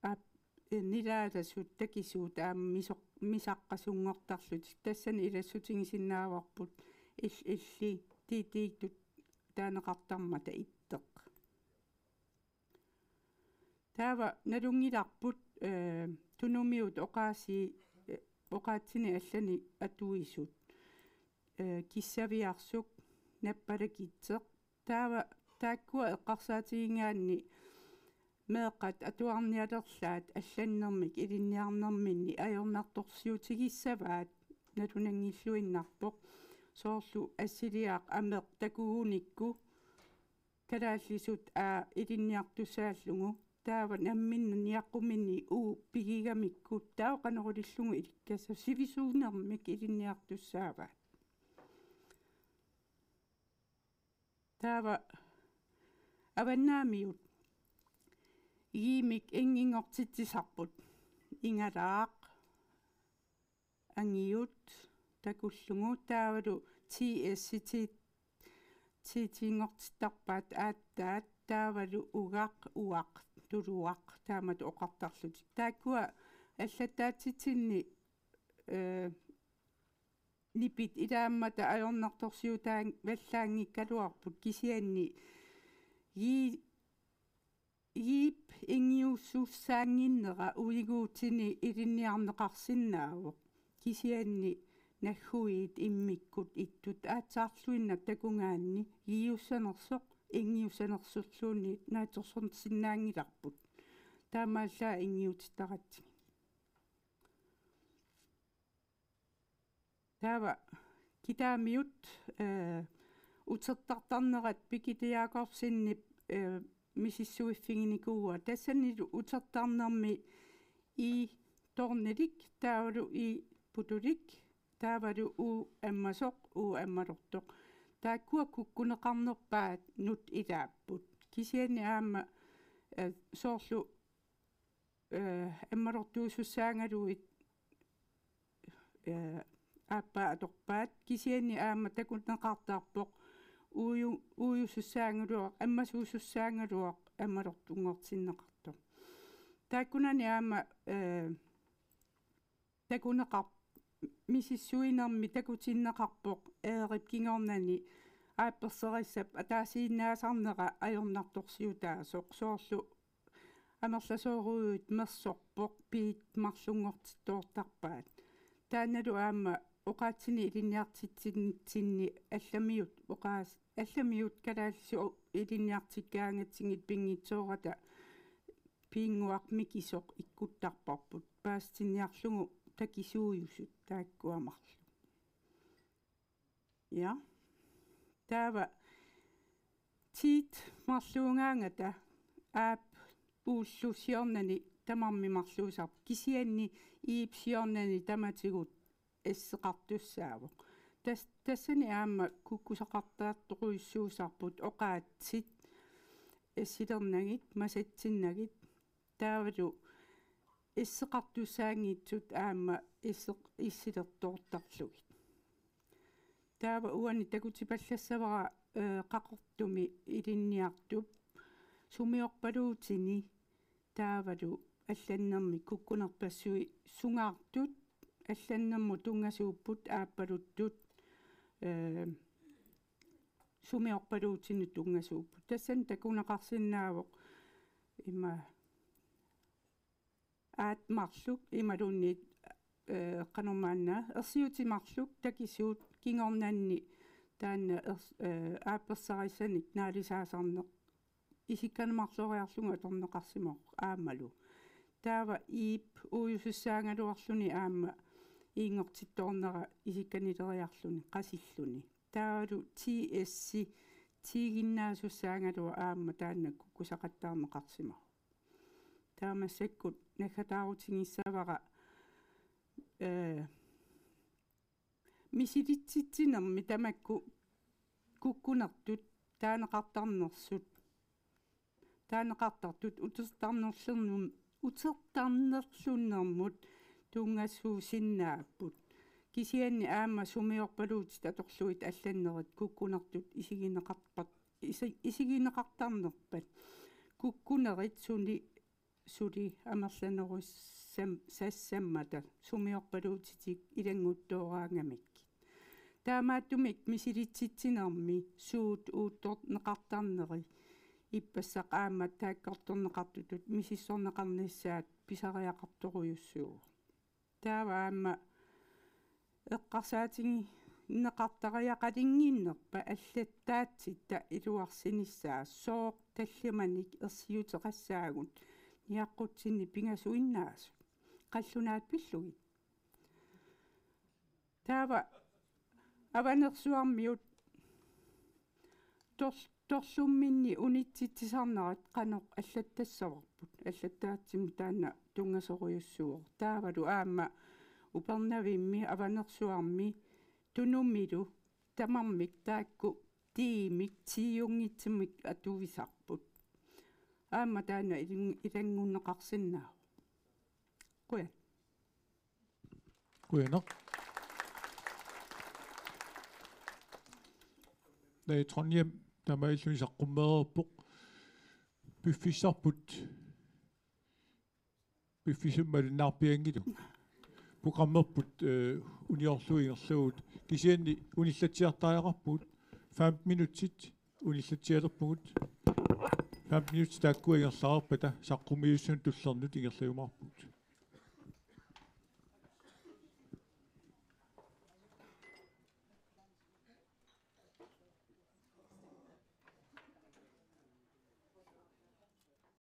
aap-, eh, nilaalasut takisuut aamma misoq-, misaqqasunngortarlutik. Tassani ilassutigisinnaavarput il-, illit tiitiittut taaneqartarmata ittoq. Taava nalunngilarput, eh, tunumiut oqaasii, eh, oqaatsini allani atuisut. Eh, kissaviarsuk, nappalakitseq. Taava taakkua eqqarsaatigigaanni meeqqat atuarnialerlaat allannermik ilinniarnerminni ajornartorsiutigissavaat nalunanngilluinnarpoq. Soorlu assiliaq ameq takugunikku kalaallisut aa ilinniartussaallugu. Taava namminneq niaqqumini uu pigigamikku taava qanoq ilillugu ilikkassasoq, sivisuunermik ilinniartussaavaat. Taava avannaamiut G-mik N-inngortitsisarput. Ingalaaq, angiut takullugu, taavalu T S T, T-inngortittarpaat, aattaat, taavalu ugaq, uaq, tuluaq, taamatut oqartarlutik. Taakkua allattaatsitsinni, eh, nipit ilaammata ajornartorsiutaavallaanngikkaluarput, kisianni G-, G-p N-iusussaannginnera uliguutini ilinniarneqarsinnaavoq. Kisianni nagguit immikkut ittut aatsaarluinnaq takugaanni G-iussanersoq N-iussanersorluunniit naatsorsorsinnaanngilarput. Taamaallaat N-iutittaratsigit. Taava Kitaamiut, eh, utertartarnerat Birgitte Jacobsenip, eh, misissuiffiginikuuaa. Tassanilu utertarnermi I toornilik, taavalu I putulik, taavalu U ammasoq, U ammalortoq. Taakkua kukkuneqarnerpaat nut ilaapput. Kisianni aamma, eh, soorlu, eh, ammalortuusussaagaluit, eh, aappaa atorpaat, kisianni aamma takuneqartarpoq uju-, ujusussaagaluaq, ammasuusussaagaluaq, ammalortunngortinneqartoq. Taakkunani aamma, eh, takuneqar-, misissuinermi takutinneqarpoq eeriup kingornani aapperserissap ataasiinnaasarnera ajornartorsiutaasoq, soorlu amerlasoorujuit mersorpoq, piit marlunngortittoortarpaat. Taannalu aamma oqaatsini ilinniartitsinitsinni allamiut oqaas-, allamiut kalaallisut ilinniartikkaangatsigit pinngitsoorata piinnguaq mikisoq ikkuttarparput, paasitinniarlugu takisuujusut taakkua marluk. Ja. Taava T-t marluugaangata A-p uullu siornani tamarmi marluusarpoq, kisianni I-p siornani tamatigut S-eqartussaavoq. Tas-, tassani aamma kukkusaqartartorujussuusarput oqaatsit S-ilernagit, masatsinnagit, taavalu S-eqartussaanngitsut aamma S-, S-ilertoortarlugit. Taava uani takutipallassavara, eh, Qaqortumi ilinniartup sumiorpaluutini, taavalu allannermi kukkunerpassui sungaartut allannermut tunngasuupput, aappaluttut, eh, sumiorpaluutini tunngasuupput. Tassani takuneqarsinnaavoq ima A-t marluk imaluunniit, eh, qanormaanna, ersiutit marluk takisuut kingornanni taanna ers-, eh, aappersarissanik naalisaasarneq isikkanik marloriarlugu atorneqarsimavoq aammalu. Taava iip uiusussaagaluarluni aamma inngortittoornera isikkanileriarluni qasilluni. Taavalu T S-i tiiginnaasussaagaluaq aamma taanna kukkusaqattaarneqarsimavoq. Taava massakkut naggataarutigissavarput, ee, misilitsitsinermi tamakku kukkunertut taaneqartarnersut, taaneqartartut utertarnerlunnerm-, utertarnerlunnermut tunngassuusinnaapput. Kisianni aamma sumiorpaluutit atorlugit allannerit kukkunertut isigineqarpat-, isi-, isigineqartarnerpat. Kukkunerit suni suli amerlanerussam-, sassammata sumiorpaluutitik ilannguttooraangamikkit. Taamaattumik misilitsitsinermi suut uuttorneqartarneri ippassaq aamma taakkartorneqartutut misissorneqarnissaat pisariaqartorujussuuvoq. Taava aamma eqqarsaatigineqartariaqalinnginnerpa allattaatsitta iluarsinissaa sooq tallimanik ersiuteqassaagut niaqqutsinni pingasuinnaasut. Qallunaat pillugit. Taava Avanersuarmiut tor-, torlumminni unitsitsisarnerat qanoq allattassavarput, allattaatsimik taanna tunngasorujussuuvoq. Taavalu aamma Upernavimmi, Avanersuarmi, Tunumilu, tamarmik taakku tiimik, tiiunngitsumik atuisarput. Aamma taanna ilin-, ilanngunneqarsinnaavoq. Qujan. Qujanaq. Naja Trondhjem taamaalilluni saqqummereerpoq. Piffissarput, piffissami malunnarpianngilaq. Programmerput, eh, uniorlugu ingerlavugut. Kisianni unillatsiartariaqarpugut. Fem minutsit unillatsialerpugut. Fem minutsit taakkua ingerlareerpata saqqummiussunut tullernut ingerlajumaarpugut.